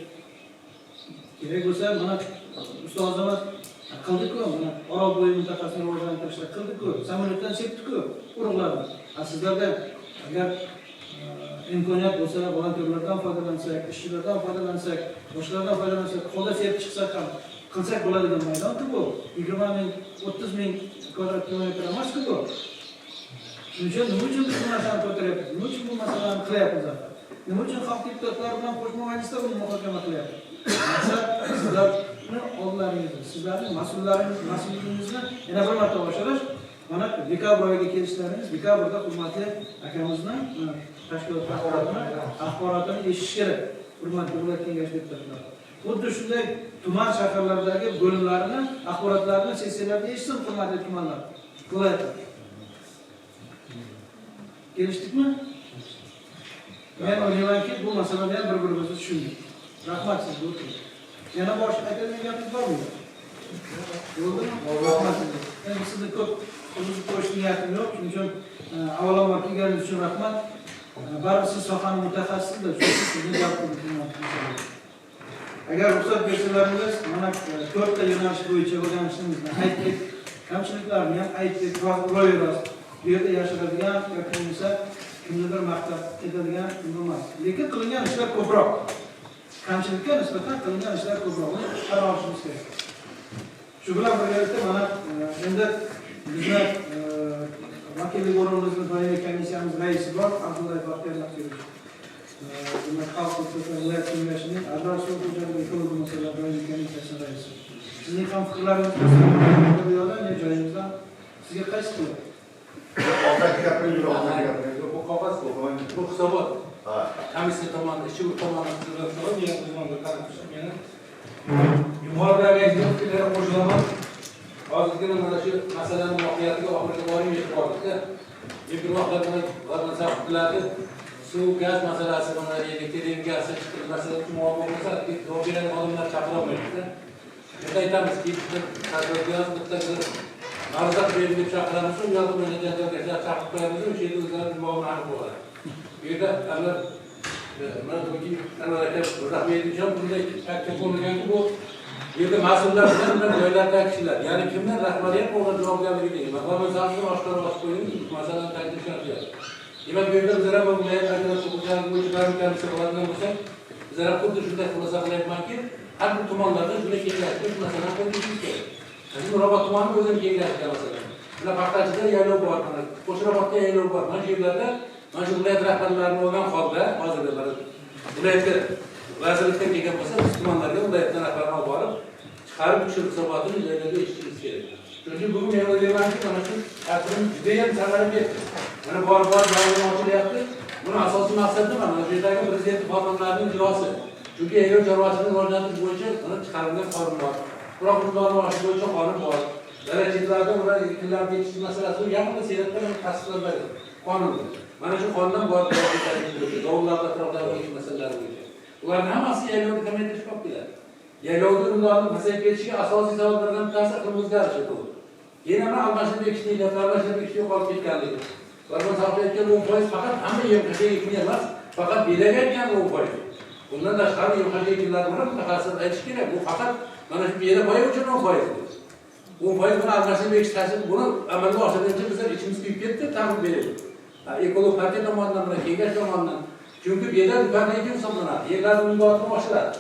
kerak bo'lsa, mana ustozimiz qildi-ku, mana Orolbo'yi mintaqasini rivojlantirishda qildi-ku, samolyotdan sepdi-ku urug'larni. Sizlarda agar imkoniyat bo'lsa, volontyorlardan foydalansak, ishchilardan foydalansak, boshqalardan foydalansak, qo'lda sepib chiqsak ham qilsak bo'ladigan maydon-ku bu. 20 ming, 30 ming kvadrat kilometr emas-ku bu. Shuning uchun nima uchun biz bu narsani ko'taryapmiz? Nima uchun bu masalani qilyapmiz axir? Nima uchun xalq deputatlari bilan qo'shma majlisda buni muhokama qilyapmiz? Maqsad sizlarni oldlaringizda, sizlarning mas'ulligingizni yana bir marta oshirish. Mana dekabr oyiga kelishlaringiz, dekabrda hurmatli akamizni tashkilot axborotini eshitish kerak. Hurmatli viloyat kengashi deputatlari. Xuddi shunday tuman shaharlardagi bo'limlarni, axborotlarini sessiyalarda eshitsin hurmatli tumanlar, viloyatlar. Kelishdikmi? Men o'ylaymanki, bu masalada ham bir-birimizni tushundik. Rahmat sizga o'tiring. Yana boshqa aytadigan gapingiz bormi? Bo'ldimi? Rahmat sizga. Endi sizni ko'p uzib qo'yish niyatim yo'q. Shuning uchun avvalambor kelganingiz uchun rahmat. Baribir siz sohaning mutaxassisisiz, shuning uchun sizni jalb qildim. Agar ruxsat bersalaringiz, mana 4 ta yo'nalish bo'yicha o'rganishimizni aytdik. Kamchiliklarni ham aytdik va uraveramiz. Bu yerda yashiradigan yoki bo'lmasa kimnidir maqtab ketadigan emas. Lekin qilingan ishlar ko'proq. Kamchilikka nisbatan qilingan ishlar ko'proq. Buni tan olishimiz kerak. Shu bilan birgalikda mana endi bizni vakillik o'rnimizni doimiy komissiyamiz raisi bor, Abdullayev Baxtiyor Naqshbandovich. Demak, Xalq deputatlari viloyat kengashining agrar suv xo'jaligi ekologiya masalalari doimiy komissiyasining raisi. Sizning ham fikrlaringiz bo'lsa, bu yoqdan ne joyimizdan sizga qaysi qiladi? Og'zaki gapiring, og'zaki gapiring. Bu qog'oz bu hisobot. Komissiya tomonidan, ishchi guruh tomonidan tuzilgan hisobot, men o'zimga qarab meni yuqoridagi aytgan fikrlarga qo'shilaman. Hozirgina mana shu masalaning mohiyatiga oxiriga borib yetib bordik-da. Bir vaqtlar mana biladi, suv, gaz masalasi, mana elektr energiyasi chiqib masalasi muammo bo'lsa, javob beradigan odamlar chaqira olmaydi-da. Biz aytamizki, bitta tadbirga bitta bir ma'ruza qilib deb chaqiramiz, u yoqda mana janjalga chaqirib qo'yamiz, o'sha yerda o'zlari muammo aniq bo'ladi. Bu yerda anvar mana bugun Anvar aka Rahmetov ham bunday ta'kid bo'lganki, bu yerda mas'ullar bilan joylardagi kishilar, ya'ni kimlar rahbariyat bo'lgan javobgarligi degan. Masalan, oshkora ochib qo'ying, masalan, ta'kidlash. Demak, bu yerda bizlar ham viloyat agrar xo'jaligi bo'yicha komissiya bo'ladigan bo'lsak, bizlar ham xuddi shunday xulosa qilyapmanki, har bir tumanlarda shunday kengashga masalan qo'yishimiz kerak. Nurobod tumani o'zini kengashga masalan. Bular Paxtachida yaylov bor, mana Qo'shrabotda yaylov bor. Mana shu yerlarda mana shu viloyat rahbarlarini olgan holda hozirda mana viloyatga vazirlikdan kelgan bo'lsa, biz tumanlarga viloyatdan rahbarni olib borib, chiqarib shu hisobotini joylarga eshitishimiz kerak. Shuning uchun bugun men o'ylaymanki, mana shu tadbirimiz juda ham samara berdi. Mana bor-bor joylar ochilyapti. Buni asosiy maqsadi nima? Mana shu yerdagi prezident farmonlarining ijrosi. Chunki yaylov chorvachilikni rivojlantirish bo'yicha mana chiqarilgan qonun bor. Tuproq miqdorini oshish bo'yicha qonun bor. Dala chetlarida ular ekinlarni yetishtirish masalasi yaqinda Senatda tasdiqlangan qonun. Mana shu qonundan bor dovullar atrofidagi masalalar bo'yicha. Ularning hammasi yaylovni kamaytirishga olib keladi. Yaylovda unumdorlik pasayib ketishiga asosiy sabablardan bittasi iqlim o'zgarishi bu. Yana bir almashib ekishlik, almashib ekishlik qolib ketganligi. Barmon saqlayotgan 10% faqat hamma yem-xashak ekin emas, faqat belaga ekkan 10%. Bundan tashqari yem-xashak ekinlarni bir mutaxassis aytish kerak. Bu faqat mana shu beda boya uchun 10%. 10% buni almashib ekish ta'siri buni amalga oshirgancha bizlar ichimiz kuyib ketdi, ta'min beradi. Ekolog partiya tomonidan, mana kengash tomonidan. Chunki beda dukarni ekin hisoblanadi. Yerlarning unumdorligini oshiradi.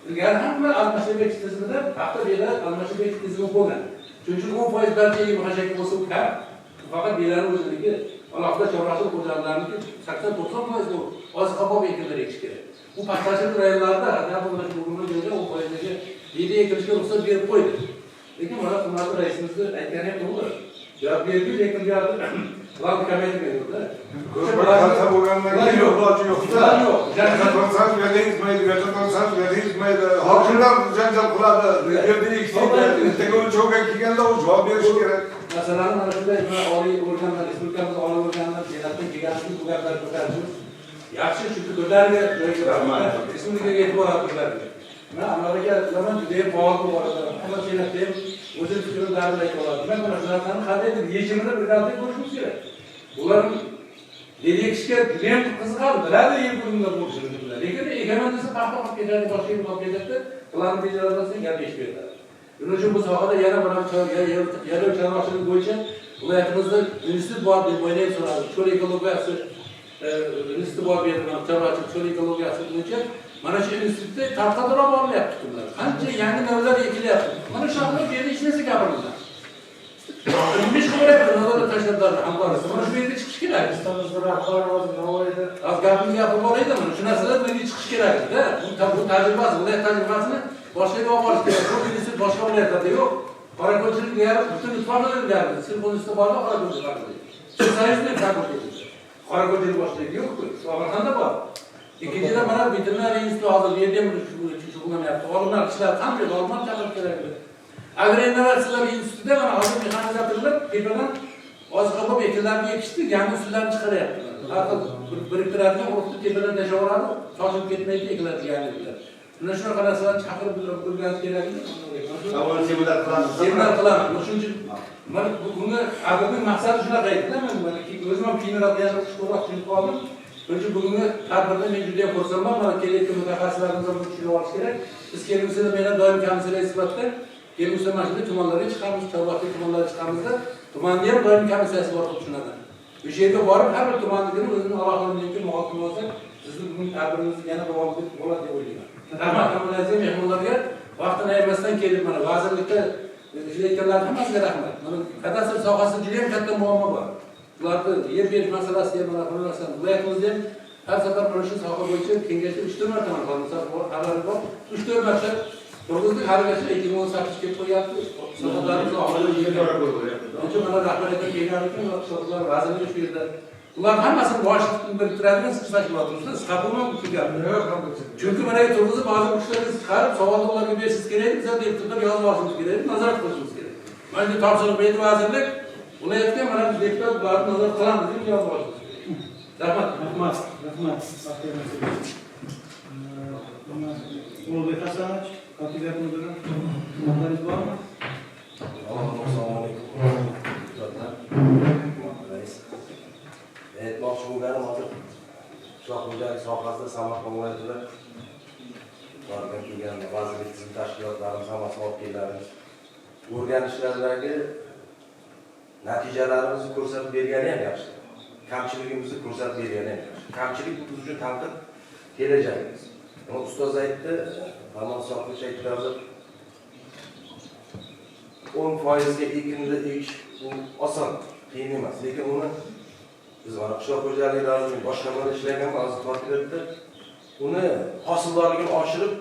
Ilgari hamma almashib ekish tizimida paxta beda almashib ekish tizimi bo'lgan. Shuning uchun 10% barcha yem-xashak bo'lsa u kam. Faqat bedani o'ziniki, alohida chorvachilik xo'jaliklariniki 80-90% bu oziq-ovqat ekinlar ekish kerak. Bu paxtachilik rayonlarida hatto mana shu bugungi joyda 10%ga beda ekilishga ruxsat berib qo'ydi. Lekin mana hurmatli raisimizni aytgani ham to'g'ri. Javob berdi, lekin bu yerda plan kamaytirmaydi-da. Ko'p bo'lgandan keyin iloji yo'q-da. Yo'q. Hokimlar janjal qiladi. Yerda ekdik, ertaga o'lchovga kelganda u javob berishi kerak. Masalan, mana shunday oliy organlar, respublikamiz oliy organlar Senatdan kelgan bu gaplar ko'tarishimiz yaxshi, chunki ko'targan joyga respublikaga e'tibor qiladi. Mana Anvar aka bilaman, juda ham faol bu borada. Hamma Senatda ham o'zini fikrini darrov ayta oladi. Demak, mana shu narsani qandaydir yechimini birgalikda ko'rishimiz kerak. Ular ekishga juda ham qiziqadi, biladi yer bugunlar bo'lishini biladi. Lekin ekaman desa paxta qolib ketadi, boshqa yer qolib ketadi, planni bajarolmasdan gap eshitmaydi. Shuning uchun bu sohada yana bir yaylov chorvachilik bo'yicha viloyatimizda institut bor deb o'ylayman so'radi. Cho'l ekologiyasi instituti bor berilgan, chorvachilik cho'l ekologiyasi bo'yicha mana shu institutda tadqiqotlar borilyapti. Qancha yangi navlar ekilyapti. Mana shu haqida bu yerda hech narsa gapirilmadi. Ilmiy qilyapti, nazorat tashlablar hamkorisi. Mana shu yerga chiqish kerak. Istamizda rahbar hozir Navoiyda. Az gapni gapirib boraydi, mana shu narsalar bu yerga chiqish kerak-da. Bu tajribasi, viloyat tajribasini boshqa olib borish kerak. Bu institut boshqa viloyatlarda yo'q. Qorako'lchilik deyarli butun Ittifoqda deyarli. Silxon instituti bormi Qorako'lchilik fakulteti? Soyuzning fakulteti. Qorako'lchilik boshqaligi yo'q-ku. Samarqandda bor. Ikkinchidan mana veterinariya instituti hozir bu yerda ham shug'ullanyapti. Olimlar ishlab qanday olimlar chaqirib kerak edi. Agroinnovatsiyalar institutida mana hozir mexanizatorlar tepadan oziq-ovqat ekinlarini ekishdi, yangi usullarni chiqaryapti. Har xil biriktiradigan urug'ni tepadan tashlab yuboradi, shoshilib ketmaydi ekiladigan yerlar. Mana shunaqa narsalarni chaqirib o'rganish kerak edi. Avval seminar qilamiz. Seminar qilamiz. Shuning uchun mana bugungi tadbirning maqsadi shunaqa edi-da. Men mana o'zim ham keyinroq yana chuqurroq tushunib qoldim. Shuning uchun bugungi tadbirda men juda ham xursandman. Mana kelayotgan mutaxassislarimiz ham tushunib olish kerak. Biz kelgusida men ham doim komissiya sifatida Kelgusida mana shunday tumanlarga chiqamiz, Chorvoqli tumanlarga chiqamizda, tumanni ham doimiy komissiyasi bor deb tushunadi. O'sha yerga borib har bir tumannikini o'zini alohida muhokama olsak, sizni bugun tadbiringiz yana davom bo'ladi deb o'ylayman. Rahmat hammalarga, mehmonlarga vaqtini ayirmasdan kelib mana vazirlikda ishlayotganlarning hammasiga rahmat. Mana kadastr sohasida juda ham katta muammo bor. Ularni yer berish masalasi ham mana bu narsani viloyatimizda ham har safar mana shu soha bo'yicha kengashda 3-4 marta xabari bor. 3-4 marta turg'izdik, haligacha 2018 kelib qo'yapti. Hisobotlarimiz oxirida yerga. Mana rahbariyatga kelgan ekan, hisobotlar vazirligi shu yerda. Ular hammasini boshliqni biriktiradigan siz tashkilotimiz, siz qabulmi shu gapni? Chunki mana turg'izib hozir kuchlarni chiqarib savolni ularga berishingiz kerak, biz deputatlar yozib olishimiz kerak, nazorat qilishimiz kerak. Mana shu topshiriq berdi vazirlik, viloyatga mana biz deputat ularni nazorat qilamiz deb yozib olishimiz kerak. Rahmat. Rahmat, rahmat. Ulug'bek Hasanovich, kotibiyat mudiri, xizmatlaringiz bormi? Assalomu alaykum. Deputatlar, rais. Aytmoqchi bo'lganim hozir qishloq xo'jaligi sohasida Samarqand viloyatida borgan kelgan vazirlik tizim tashkilotlarimiz, hammasi olib kelganimiz o'rganishlardagi natijalarimizni ko'rsatib bergani ham yaxshi. Kamchiligimizni ko'rsatib bergani ham yaxshi. Kamchilik biz uchun tanqid, kelajagimiz. Mana ustoz aytdi, Farmon Sohibovich aytdi, hozir 10% ga ekinni ekish bu oson, qiyin emas, lekin uni biz mana qishloq xo'jaligi vazirligi boshqarmada ishlaganman, hozir kotibiyatda uni hosildorligini oshirib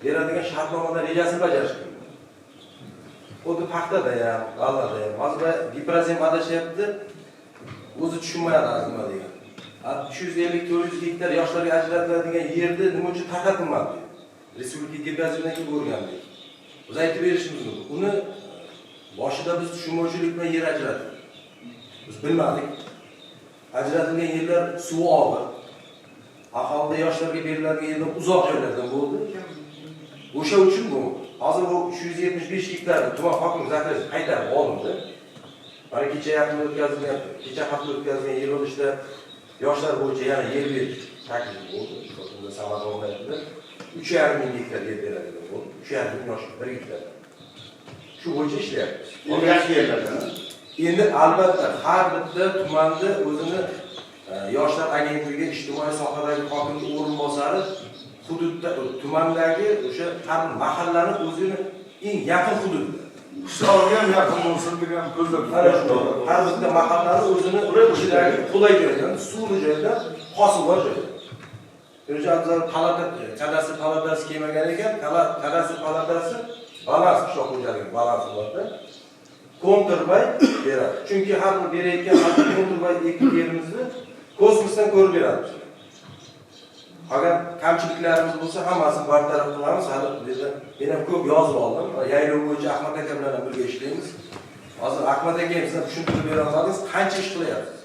beradigan shartnomalar rejasini bajarish kerak. Xuddi paxtada ham, g'allada ham. Hozir giprozem adashyapti, o'zi tushunmayapti hozir nima degan. 350-400 gektar yoshlarga ajratiladigan yerni nima uchun tarqatilmadi? Respublika giprozemdan kelib o'rgandik. Biz aytib berishimiz mumkin. Uni boshida biz tushunmovchilik bilan yer ajratdik. Biz bilmadik. Ajratilgan yerlar suvi og'ir. Aholida yoshlarga beriladigan yerlar uzoq joylardan bo'ldi. O'sha uchun bu hozir bu 375 gektarni tuman hokimi zaxirasi qaytarib olindi. Mana kecha yaqinda o'tkazilgan, kecha hafta o'tkazilgan yer olishda yoshlar bo'yicha yana yer berish taklifi bo'ldi. Unda Samarqand viloyatida 3,5 ming gektar yer beradigan bo'ldi. 3,5 ming yosh 1 gektar. Shu bo'yicha ishlayapmiz. O'rgash yerlardan. Endi albatta har bitta tumanda o'zini yoshlar agentligi, ijtimoiy sohadagi hokimlik o'rinbosari hududda, tumandagi o'sha har bir mahallani o'zini eng yaqin hududida. Qishlog'iga ham yaqin bo'lsin degan ko'zda tutadi. Har bitta mahallani o'zini ichidagi qulay joydan, suvli joydan, hosildor joydan. O'sha palata, kadastr palatasi kelmagan ekan, kadastr palatasi balans qishloq xo'jaligi balansi borda. Kontrbay beradi. Chunki har bir berayotgan kontrbay ekin yerimizni kosmosdan ko'rib beradi. Agar kamchiliklarimiz bo'lsa, hammasini bartaraf qilamiz. Hali bu yerda men ham ko'p yozib oldim. Yaylov bo'yicha Ahmad aka bilan ham birga ishlaymiz. Hozir Ahmad aka ham sizlar tushuntirib bera olmadingiz, qancha ish qilyapsiz?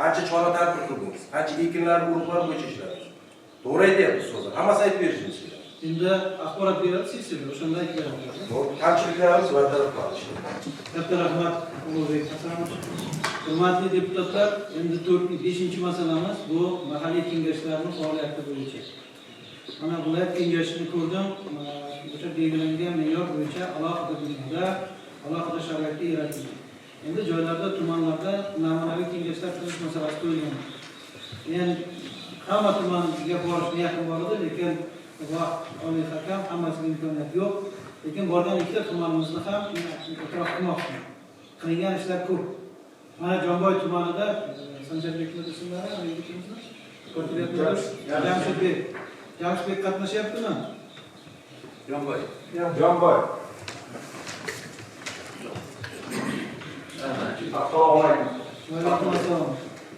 Qancha chora tadbir qildingiz? Qancha ekinlar, urug'lar bo'yicha ishladingiz? To'g'ri aytyapsiz hozir. Hammasi aytib berishimiz kerak. Endi axborot beradi sessiyaga, o'shanda aytib beramiz. To'g'ri, kamchiliklarimiz bartaraf qilinishi. Katta rahmat Ulug'bek Hasanovich. Hurmatli deputatlar, endi 4-5-masalamiz bu mahalliy kengashlarning faoliyati bo'yicha. Mana viloyat kengashini ko'rdim, o'sha belgilangan me'yor bo'yicha alohida binoda, alohida sharoitda yaratilgan. Endi joylarda, tumanlarda namunaviy kengashlar tuzish masalasi qo'yilgan. Endi hamma tumanga borish niyatim bor edi, lekin vaqt oliy hakam hammasiga imkoniyat yo'q. Lekin borgan ikkita tumanimizni ham e'tirof qilmoqchiman. Qilingan ishlar ko'p. Mana Jomboy tumanida Sanjarbekni ismlari, yigitimizni kotibiyat mudiri Jamshidbek. Jamshidbek qatnashyaptimi? Jomboy. Jomboy. Assalomu alaykum. Va alaykum assalom.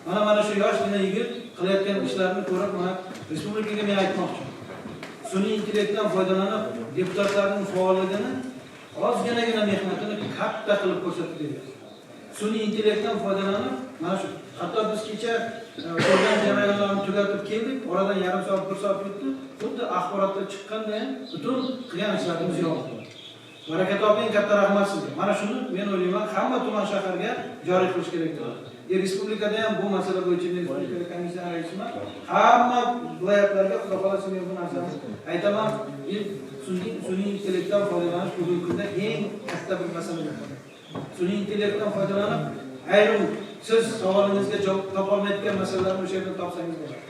Mana shu yoshgina yigit qilayotgan ishlarini ko'rib, mana respublikaga men aytmoqchiman. Sun'iy intellektdan foydalanib, deputatlarning faolligini ozginagina mehnatini katta qilib ko'rsatib beryapti. Sun'iy intellektdan foydalanib, mana shu hatto biz kecha ko'rgan jarayonlarni tugatib keldik, oradan yarim soat, bir soat o'tdi, xuddi axborotda chiqqanda ham butun qilgan ishlarimiz yozildi. Baraka toping, katta rahmat sizga. Mana shuni men o'ylayman, hamma tuman shaharga joriy qilish kerak bo'ladi. Respublikada ham bu masala bo'yicha men respublika komissiya raisiman. Hamma viloyatlarga Xudo xolasa men bu narsani aytaman. Sun'iy intellektdan foydalanish bugungi kunda eng katta bir masala bo'ladi. Sun'iy intellektdan foydalanib, ayrim siz savolingizga javob topolmayotgan masalalarni o'sha yerdan topsangiz bo'ladi.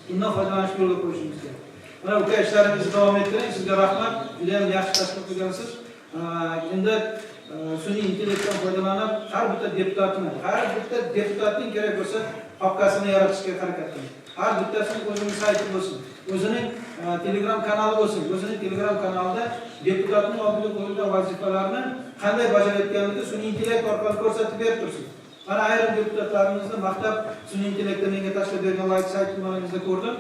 Bundan foydalanishni yo'lga qo'yishimiz kerak. Mana uka, ishlaringizni davom ettiring. Sizga rahmat. Juda ham yaxshi tashkil qilgansiz. Endi sun'iy intellektdan foydalanib, har bitta deputatni, har bitta deputatning kerak bo'lsa papkasini yaratishga harakat qiling. Har bittasining o'zining sayti bo'lsin, o'zining Telegram kanali bo'lsin. O'zining Telegram kanalida deputatning oldiga qo'yilgan vazifalarni qanday bajarayotganligini sun'iy intellekt orqali ko'rsatib berib tursin. Mana ayrim deputatlarimizni maqtab sun'iy intellektni menga tashlab bergan layk saytini maningizda ko'rdim.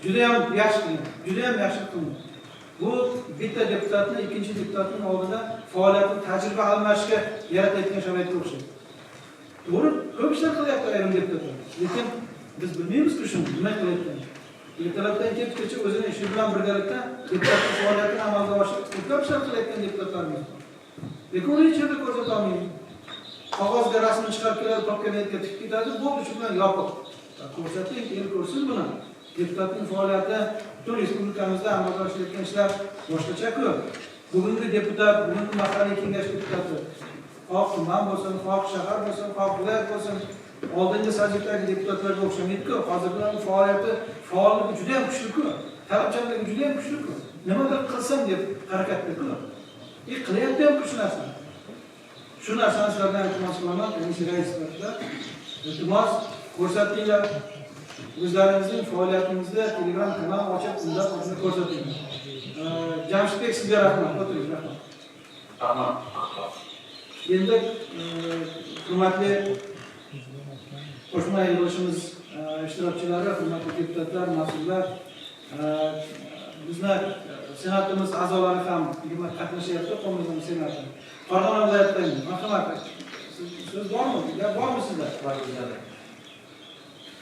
Juda ham yaxshi qilgan, juda ham yaxshi qilgan. Bu bitta deputatni ikkinchi deputatning oldida faoliyatini tajriba almashishga yaratayotgan sharoitga o'xshaydi. To'g'ri, ko'p ishlar qilyapti ayrim deputatlar. Lekin biz bilmaymiz-ku shuni, nima qilayotganini. Ertalabdan kechgacha o'zini ishi bilan birgalikda deputatning faoliyatini amalga oshirib, ko'plab ishlar qilayotgan deputatlarimiz bor. Lekin uni hech yerda ko'rsata olmaymiz. Qog'ozga rasmini chiqarib keladi, papkaga tikib ketadi, bo'ldi, shu bilan yopiq. Ko'rsating, el ko'rsin buni. Deputatning faoliyati butun respublikamizda amalga oshirilayotgan ishlar boshqacha-ku. Bugungi deputat, bugungi mahalliy kengash deputati, xoh tuman bo'lsin, xoh shahar bo'lsin, xoh viloyat bo'lsin, oldingi sajidagi deputatlarga o'xshamaydi-ku. Hozirgilarning faoliyati, faolligi juda ham kuchli-ku. Talabchanligi juda ham kuchli-ku. Nimadir qilsam deb harakatda-ku. Qilyapti ham-ku shu narsani. Shu narsani sizlardan iltimos qilaman, komissiya raisi sifatida. Iltimos, ko'rsatinglar. O'zlaringizning faoliyatingizda Telegram kanal ochib, unda o'zini ko'rsatinglar. Jamshidbek, sizga rahmat. O'tiring, rahmat. Rahmat. Endi hurmatli qo'shma yig'ilishimiz ishtirokchilari, hurmatli deputatlar, mas'ullar, bizni senatimiz a'zolari ham qatnashyapti, qo'mita senati. Farg'ona viloyatidan marhamat. So'z bormi? Gap bormi sizda?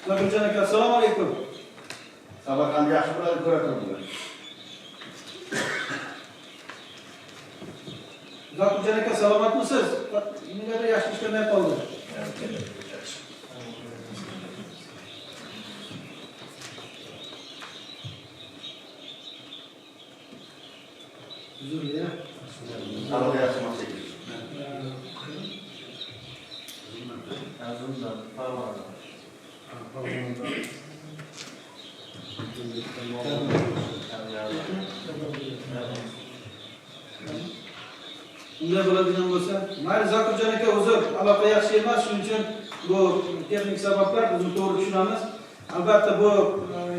Zokirjon aka, assalomu alaykum. Samarqand yaxshi bo'ladi, ko'ra turibdi. Zokirjon aka, salomatmisiz? Negadir yaxshi ishlamay qoldi. Uzr ya. Salomat yaxshi bo'lsa. Azimdan Farg'ona. Unday bo'ladigan bo'lsa, mayli Zokirjon aka, uzr, aloqa yaxshi emas, shuning uchun bu texnik sabablar, biz to'g'ri tushunamiz. Albatta bu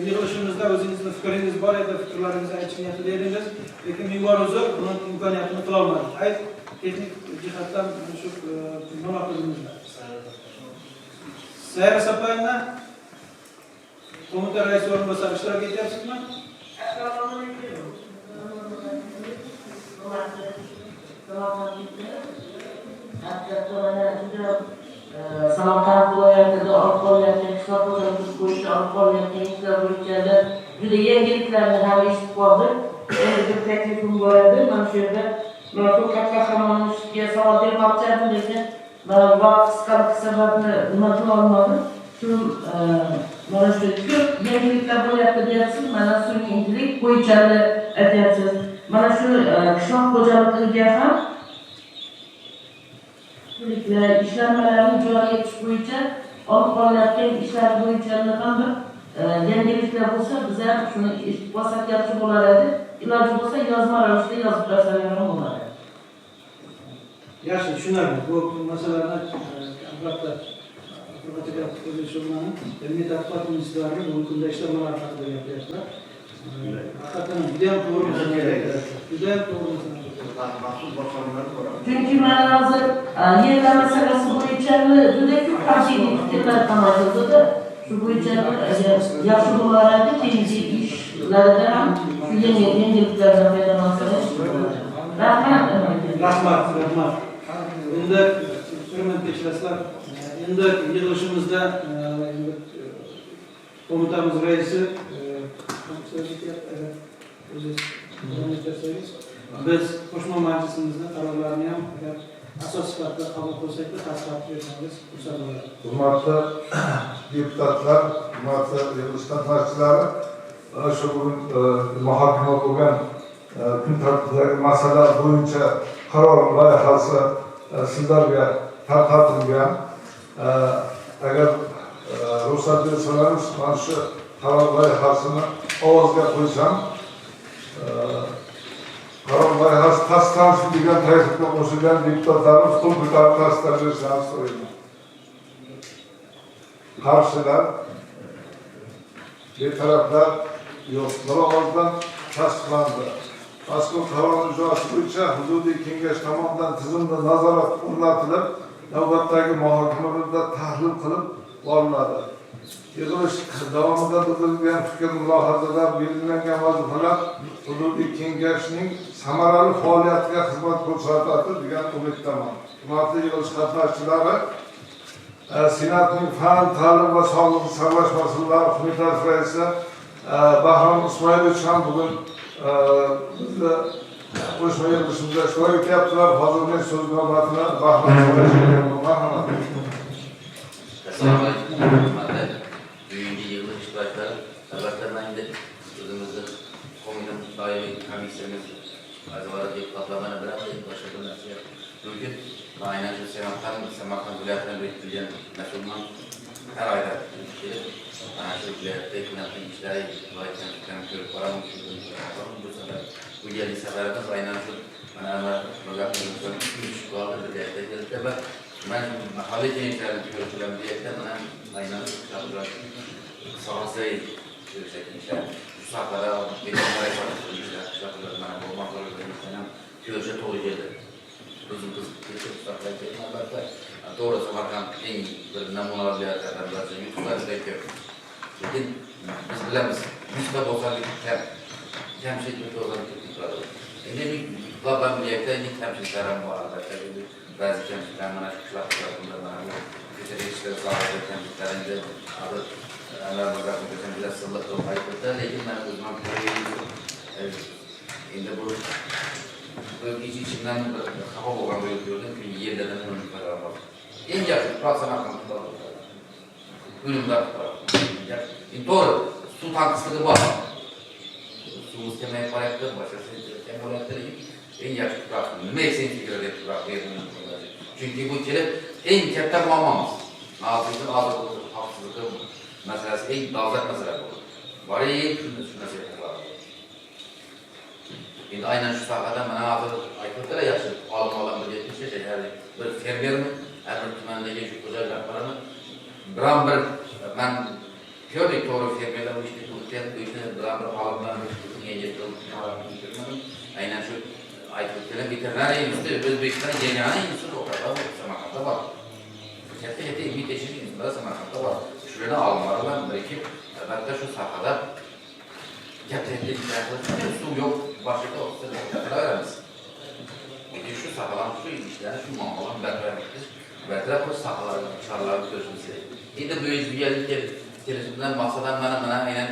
yig'ilishimizda o'zingizning fikringiz bor edi, fikrlaringizni aytish niyatida edingiz, lekin ming bor uzr, buni imkoniyatini qila olmadik. Ayt, texnik jihatdan shu munosabatimiz. Sayra Sapaevna, qo'mita raisi o'rinbosari, ishtirok etyapsizmi? Assalomu alaykum. Samarqand viloyatida olib borilayotgan qishloq xo'jaligi bo'yicha olib borilayotgan ishlar bo'yicha juda yangiliklarni ham eshitib qoldik. Endi bir taklifim bor edi. Mana shu yerda man Furqat Qahramonovga savol bermoqchi edim, lekin mana vaqt qisqaligi sababli nima qila olmadim. Shu mana shu ko'p yangiliklar bo'lyapti deyapsiz, mana sun'iy intellekt bo'yicha aytyapsiz. Mana shu qishloq xo'jaligiga ham ishlanmalarni joriy etish bo'yicha olib borilayotgan ishlar bo'yicha ham bir yangiliklar bo'lsa, biz ham shuni eshitib olsak yaxshi bo'lar edi. Iloji bo'lsa yozma ravishda yozib bersalar ham bo'lar edi. Yaxshi, tushunarli. Bu masalalarni albatta ilmiy tadqiqot institutlari bugungi kunda ishlanmalar haqida gapiryaptilar. Haqiqatan juda ham to'g'ri masala. Juda ham to'g'ri masala. Chunki mana hozir yerlar masalasi bo'yicha juda ko'p qarshilik fikrlar ham aytildi. Shu bo'yicha yaxshi bo'lar edi, keyingi ishlarda ham shu yangiliklardan foydalansangiz. Rahmat. Rahmat, rahmat. Endi bir minut kechirasizlar. Endi yig'ilishimizda qo'mitamiz raisi o'zingiz davom ettirsangiz, biz qo'shma majlisimizni qarorlarini ham agar asos sifatida qabul qilsak, tasdiqlab bersangiz xursand bo'lardik. Hurmatli deputatlar, hurmatli yig'ilish qatnashchilari, mana shu bugun muhokama bo'lgan Kun tartibidagi masala bo'yicha qaror loyihasi sizlarga tarqatilgan. Agar ruxsat bersangiz, mana shu qaror loyihasini ovozga qo'ysam, qaror loyihasi tasdiqlansin degan taklifga qo'shilgan deputatlarimiz qo'l ko'tarib tasdiqlab berishlarini so'rayman. Qarshilar, betaraflar yo'q. Bir ovozdan tasdiqlandi. Mazkur qarorning ijrosi bo'yicha hududiy kengash tomonidan tizimli nazorat o'rnatilib, navbatdagi muhokamalarda tahlil qilib boriladi. Yig'ilish davomida bildirilgan fikr mulohazalar, belgilangan vazifalar hududiy kengashning samarali faoliyatiga xizmat ko'rsatadi degan umiddaman. Hurmatli yig'ilish qatnashchilari, Senatning fan, ta'lim va sog'liqni saqlash masalalari qo'mitasi raisi Bahrom Ismoilovich ham bugun bizni qo'shma yig'ilishimizda ishtirok etyaptilar. Hozir men so'z navbatini Bahrom Ismoilovichga beraman. Marhamat. Assalomu alaykum, hurmatli bugungi yig'ilish ishtirokchilari. Albatta, men endi o'zimizni qo'mitamiz, doimiy komissiyamiz a'zolari, deputatlar mana bilamiz, boshqa bir narsa mumkin. Men aynan shu Senatdan, Samarqand viloyatidan biriktirilgan mas'ulman. Har oyda kelib, mana shu viloyatda hukumatning ishlari, viloyatdan ko'rib boraman. Bu safar, bu yilgi safarimiz aynan shu mana Anvar tushib qoldi, viloyatga keldi va man mahalliy kengashlarini ko'rib kelaman deyapti. Mana aynan sohasidagi kengashlari, shu sohada mana bu ham ko'rishga to'g'ri keldi. O'zim qiziqib ketib, albatta, to'g'ri, Samarqand eng bir namunali viloyatlardan biri, yutuqlar juda ko'p. Lekin biz bilamiz, 100ta bo'lsa kam, kamchilik bo'lsa ko'p. Endi yutuqlar bilan birgalikda endi kamchiliklar ham bor, albatta. Ba'zi kamchiliklar mana shu qishloq xo'jaligida, mana bu ko'chada ishlar sohasida kamchiliklar endi hozir Anvar Mirzaxo'jayev juda silliq qilib aytdi, lekin men o'zim ham endi bu ichimdan bir xafa bo'lgan bo'lib ko'rdim, chunki yerlardan unumli foydalanmoq. Eng yaxshi tuproq Samarqand tuprog'i. Unumdor tuproq. Endi to'g'ri, suv tanqisligi bor. Suvimiz kamayib boryapti, boshqasi kam bo'lyapti, lekin eng yaxshi tuproq. Nima eksang keladi tuproq yerdan. Chunki bu kelib eng katta muammomiz. Oziq xavfsizligi masalasi eng dolzarb masala bo'ldi. Borib shu narsaga taqaladi. Endi aynan shu sohada mana hozir aytib o'tdilar, yaxshi olim birga ishlashadi. Har bir fermermi, har bir tumandagi shu xo'jalik rahbarini biron bir man ko'rdik, to'g'ri fermerlar bu ishni qilib, bu ishni biron bir olim bilan ko'rmadim. Aynan shu aytib o'tgan veterinariya instituti O'zbekistonda yagona institut o'qitadi, Samarqandda bor. Katta katta ilmiy tekshirish institutlari Samarqandda bor. Shularni olimlar bilan birikib, albatta shu sohada katta katta ishlar qilib, suv yo'q, boshqa qilaveramiz. Lekin shu sohalar, shu ishlarni, shu muammolarni bartaraf etish, bartaraf qilish sohalarini, choralarni ko'rishimiz kerak. Endi bu yerga kelishimdan maqsadam mana aynan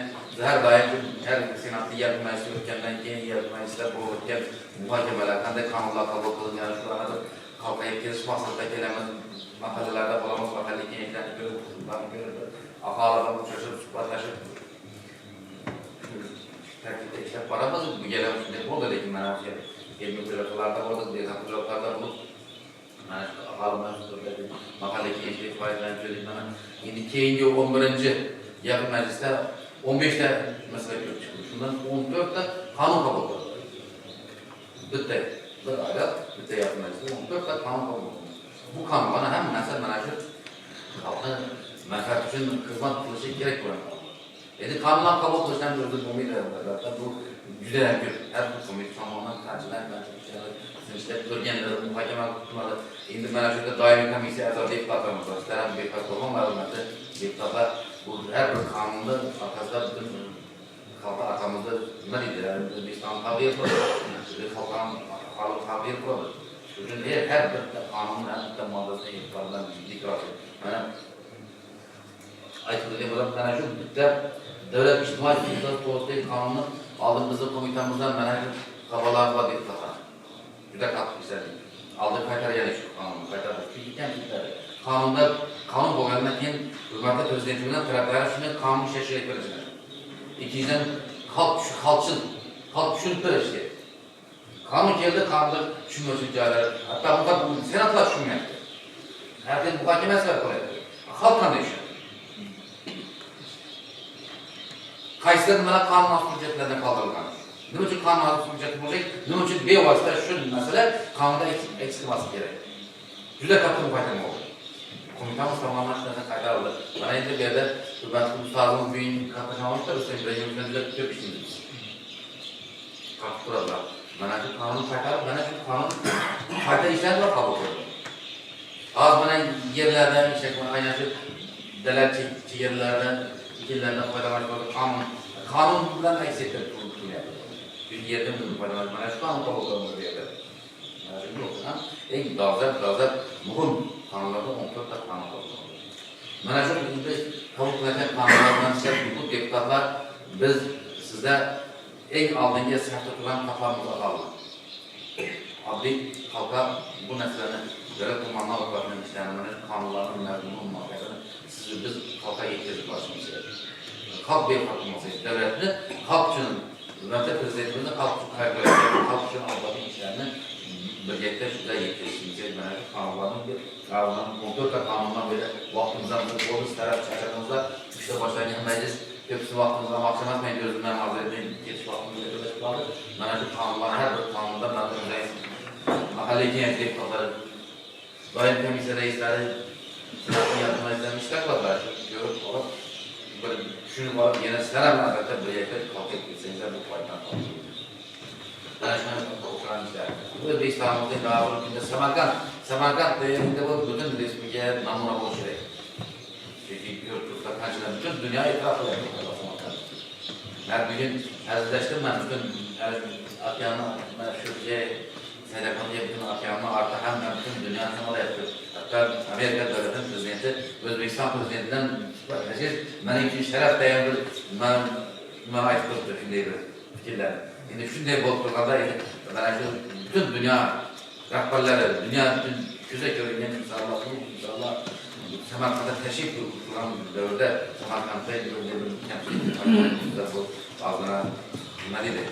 har doim har senatda yalpi majlisi o'tgandan keyin yalpi majlislar bo'lib o'tgan muhokamalar, qanday qonunlar qabul qilingani, shularni bir xalqqa yetkazishmaqsadida kelamiz. Mahallalarda bo'lamiz, mahalliy kengashlarni ko'rib, ularni ko'rib, aholi bilan uchrashib, suhbatlashib tartibda ishlab boramiz. Bu gal ham shunday bo'ldi, lekin mana o'sha ilmiy xo'jaliklarda bo'ldik, dehqon xo'jaliklarda bo'lib, mana shu aholi bilan suhbatlashib, mahalliy kengashlar foydalanib ko'rdik. Mana endi keyingi 11 yalpi majlisda 15 ta masala ko'rib chiqdi. Shundan 14 ta qonun qabul qilindi. Bitta bir oyda bitta yalpi majlisda 14 ta qonun qabul qilindi. Bu qonunlarni hammasi mana shu xalqni manfaati uchun xizmat qilishi kerak bo'lgan. Endi qonunlar qabul qilishdan o'zi bo'lmaydi, albatta. Bu juda ham ko'p. Har bir qo'mita tomonidan qanchadan qancha ishlab ko'rganlar, muhokama qilinadi. Endi mana shu yerda doimiy komissiya a'zo deputatlarimiz bor. Sizlar ham bexabar bo'lmanglar, albatta. Deputatlar bu har bir qonunni orqasida butun xalqni arqamizda nima deydi? O'zbekiston xalqi qiladi. Xalq xalqi qiladi. Shuning uchun har bitta qonunni, har bitta moddasini e'tibor bilan jiddiy ko'radi. Mana aytib o'tgan bo'laman, mana shu bitta davlat ijtimoiy sug'urtasi to'g'risidagi qonunni oldin bizni qo'mitamizdan mana shu xabarlar bor deputatlar. Juda qattiq ishladik. Oldin qaytargan shu qonunni, qaytardik. Chunki kamchiliklari. Qonunda qonun bo'lgandan keyin hurmatli prezidentimizdan talablari shunday qonun ishlashi kerak birinchidan. Ikkinchidan xalq xalqchil, xalq tushunib berish kerak. Qonun keldi, qonunda tushunmovchilik joylari, hatto senatlar tushunmayapti. Har xil muhokamalar qilyapti. Xalq qanday tushunadi? Qaysidir nimalar qonun hujjatlardan qoldirilgan? Nima uchun qonun hujjati bo'lsak, nima uchun bevosita shu masala qonunda aks etmasi kerak? Juda katta muhokama bo'ldi. Qo'mitamiz tomonidan shu narsa qaytarildi. Mana endi bu yerda hurmatli ustozimiz bugun qatnashyapti, biz bilan juda ko'p ishlaymiz. Qattiq turadilar. Mana shu qonun qaytarib, mana shu qonun qayta ishlandi va qabul qilindi. Hozir mana yerlardan ishlab, aynan shu dala chegaralardan, ekinlardan foydalanish bo'yicha qonun bilan aks ettirib turilyapti. Chunki yerdan foydalanish mana shu qonun qabul qilindi bu yerda. Mana shu yo'q, eng dolzarb muhim qonunlardan 14 ta qonun qabul qilindi. Mana shu biz qabul qilingan qonunlar bilan ishlab, bu deputatlar biz sizlar eng oldingi safda turgan qatlamimiz aholi. Oddiy xalqqa bu narsalarni davlat tomonidan olib borilgan ishlarni, mana shu qonunlarni mazmuni mohiyatini siz biz xalqqa yetkazib borishimiz kerak. Xalq befarq bo'lmasa, davlatni xalq uchun, hurmatli prezidentimizni xalq uchun qayg'urayotgan, xalq uchun olib borgan ishlarni birgalikda shunday yetkazishimiz kerak. Mana shu qonunlarni 14 ta qonundan beri vaqtimizdan bo'ldi, taraf charchadingizlar. 3ta boshlangan majlis ko'pisi vaqtimizdan vaqt emas, men o'zimdan hozir ketish vaqtimizga yaqinlashib qoldi. Mana shu qonunlar har bir qonunda mahalliy kengash deputatlari, doim komissiya raislari, senatning ishlar qiladilar. Ko'rib olib, bir tushunib olib, yana sizlar ham albatta birgalikda xalqqa ketsangizlar bu foydadan qoladi. Mana shuni o'qigan ishlar. Bu O'zbekistonimizda hozirgi kunda Samarqand endi bu butun respublikaga namuna bo'lishi kerak. Chunki ko'rib turibsizlar, qanchalar butun dunyo e'tirof qilyapti Samarqand. Men bugun hazillashdim, men butun okeanni, mana shu Samarqandga butun okeanni orta hamma butun dunyoni sanalayapti. Hatto Amerika davlatining prezidenti O'zbekiston prezidentidan suhbatlashish mening uchun sharaf degan bir nimani aytib turibdi, shunday bir fikrlarni. Endi shunday bo'lib turganda endi mana shu butun dunyo rahbarlari, dunyo butun ko'za ko'ringan insonlar Samarqandda tashrif buyurib turgan davrda Samarqandda bir kamchilik bu ozgina nima deydi?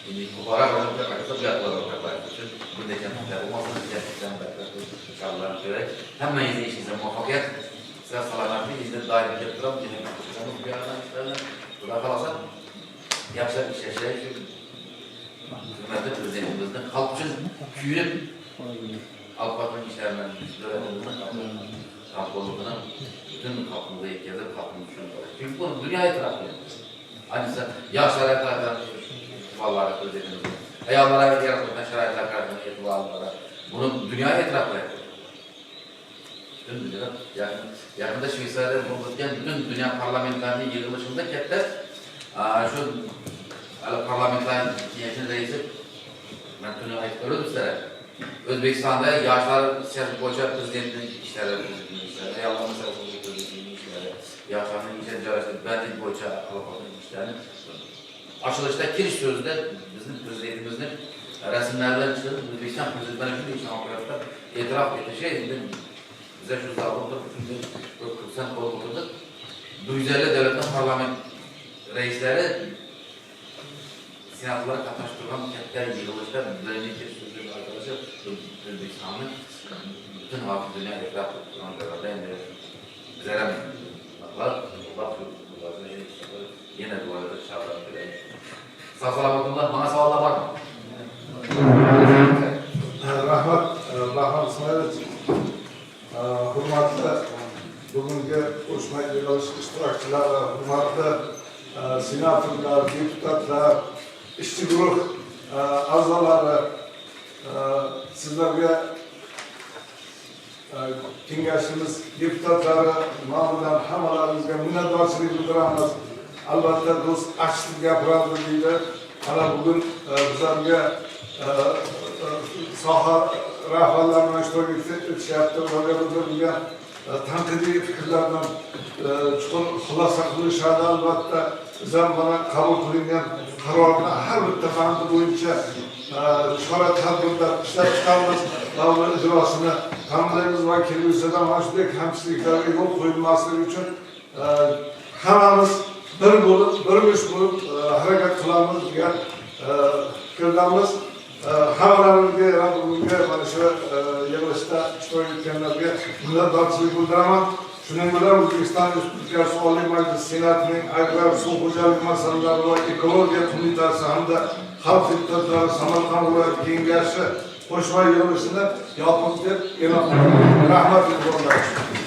Endi ko'proq uchun bunday kamchiliklar bo'lmasin, kerak. Hammangizni ishingizda muvaffaqiyat, sizlar salomatlik, endi doim kelib turamiz, yana bu yoqdan ishlarni Xudo xohlasa yaxshilab ishlashlar shu hurmatli prezidentimizni xalq uchun kuyunib olib borgan ishlarini, davlatimizni g'amxo'rligini butun xalqimizga yetkazib, xalqimiz uchun. Chunki buni dunyo e'tirof qilyapti. Ayniqsa yoshlarga qaratan e'tiborlari prezidentimizni, ayollarga yaratilgan sharoitlar qaratan e'tiborlari, buni dunyo e'tirof qilyapti. Butun dunyoda yaqinda Shvetsiyada bo'lib o'tgan butun dunyo parlamentlarining yig'ilishida katta shu parlamentlar kengashining raisi man tuni aytib ko'rdim sizlarga. O'zbekistonda yoshlar siyosati bo'yicha prezidentning ishlari, ayollar masalasi bo'yicha prezidentning ishlari, yoshlarning ishga joylashtirish, bandlik bo'yicha aloqador ishlarini ochilishda kirish so'zida bizning prezidentimizning rasmlari bilan chiqib, O'zbekiston prezidenti mana shunday ishni olib boryapti, e'tirof etishi endi biza shu zalda o'tirib, shunday bir xursand bo'lib o'tirdik. 150 davlatning parlament raislari senatorlar qatnashib turgan katta yig'ilishda birinchi kirish so'zida aytilishi O'zbekistonni butun xalq dunyo e'tirof qilib turgan davrda endi bizlar ham yana duolarda shavlat beraylik. Sog' salomat bo'linglar. Mana savollar bormi? Rahmat, Bahrom Ismoilovich. Hurmatli bugungi qo'shma yig'ilish ishtirokchilari, hurmatli senatorlar, deputatlar, ishchi guruh a'zolari, sizlarga kengashimiz deputatlari nomidan hammalaringizga minnatdorchilik bildiramiz. Albatta do'st achchiq gapiradi deydi. Mana bugun bizlarga soha rahbarlari bilan ishtirok etishyapti. Ularga bildirilgan tanqidiy fikrlardan chuqur xulosa qilishadi. Albatta biz ham mana qabul qilingan qarorni har bitta bandi bo'yicha chora tadbirlar ishlab chiqamiz va uni ijrosini ta'minlaymiz va kelgusida mana shunday kamchiliklarga yo'l qo'yilmasligi uchun hammamiz bir bo'lib, bir mush bo'lib harakat qilamiz degan Fikrdamiz. Hammalarimizga yana bugungi mana shu yig'ilishda ishtirok etganlarga minnatdorchilik bildiraman. Shuning bilan O'zbekiston Respublikasi Oliy Majlisi Senatining Agrar, suv xo'jaligi masalalari va ekologiya qo'mitasi hamda xalq deputatlari Samarqand viloyati kengashi qo'shma yig'ilishini yopiq deb e'lon qilaman. Rahmat e'tiborlaringiz.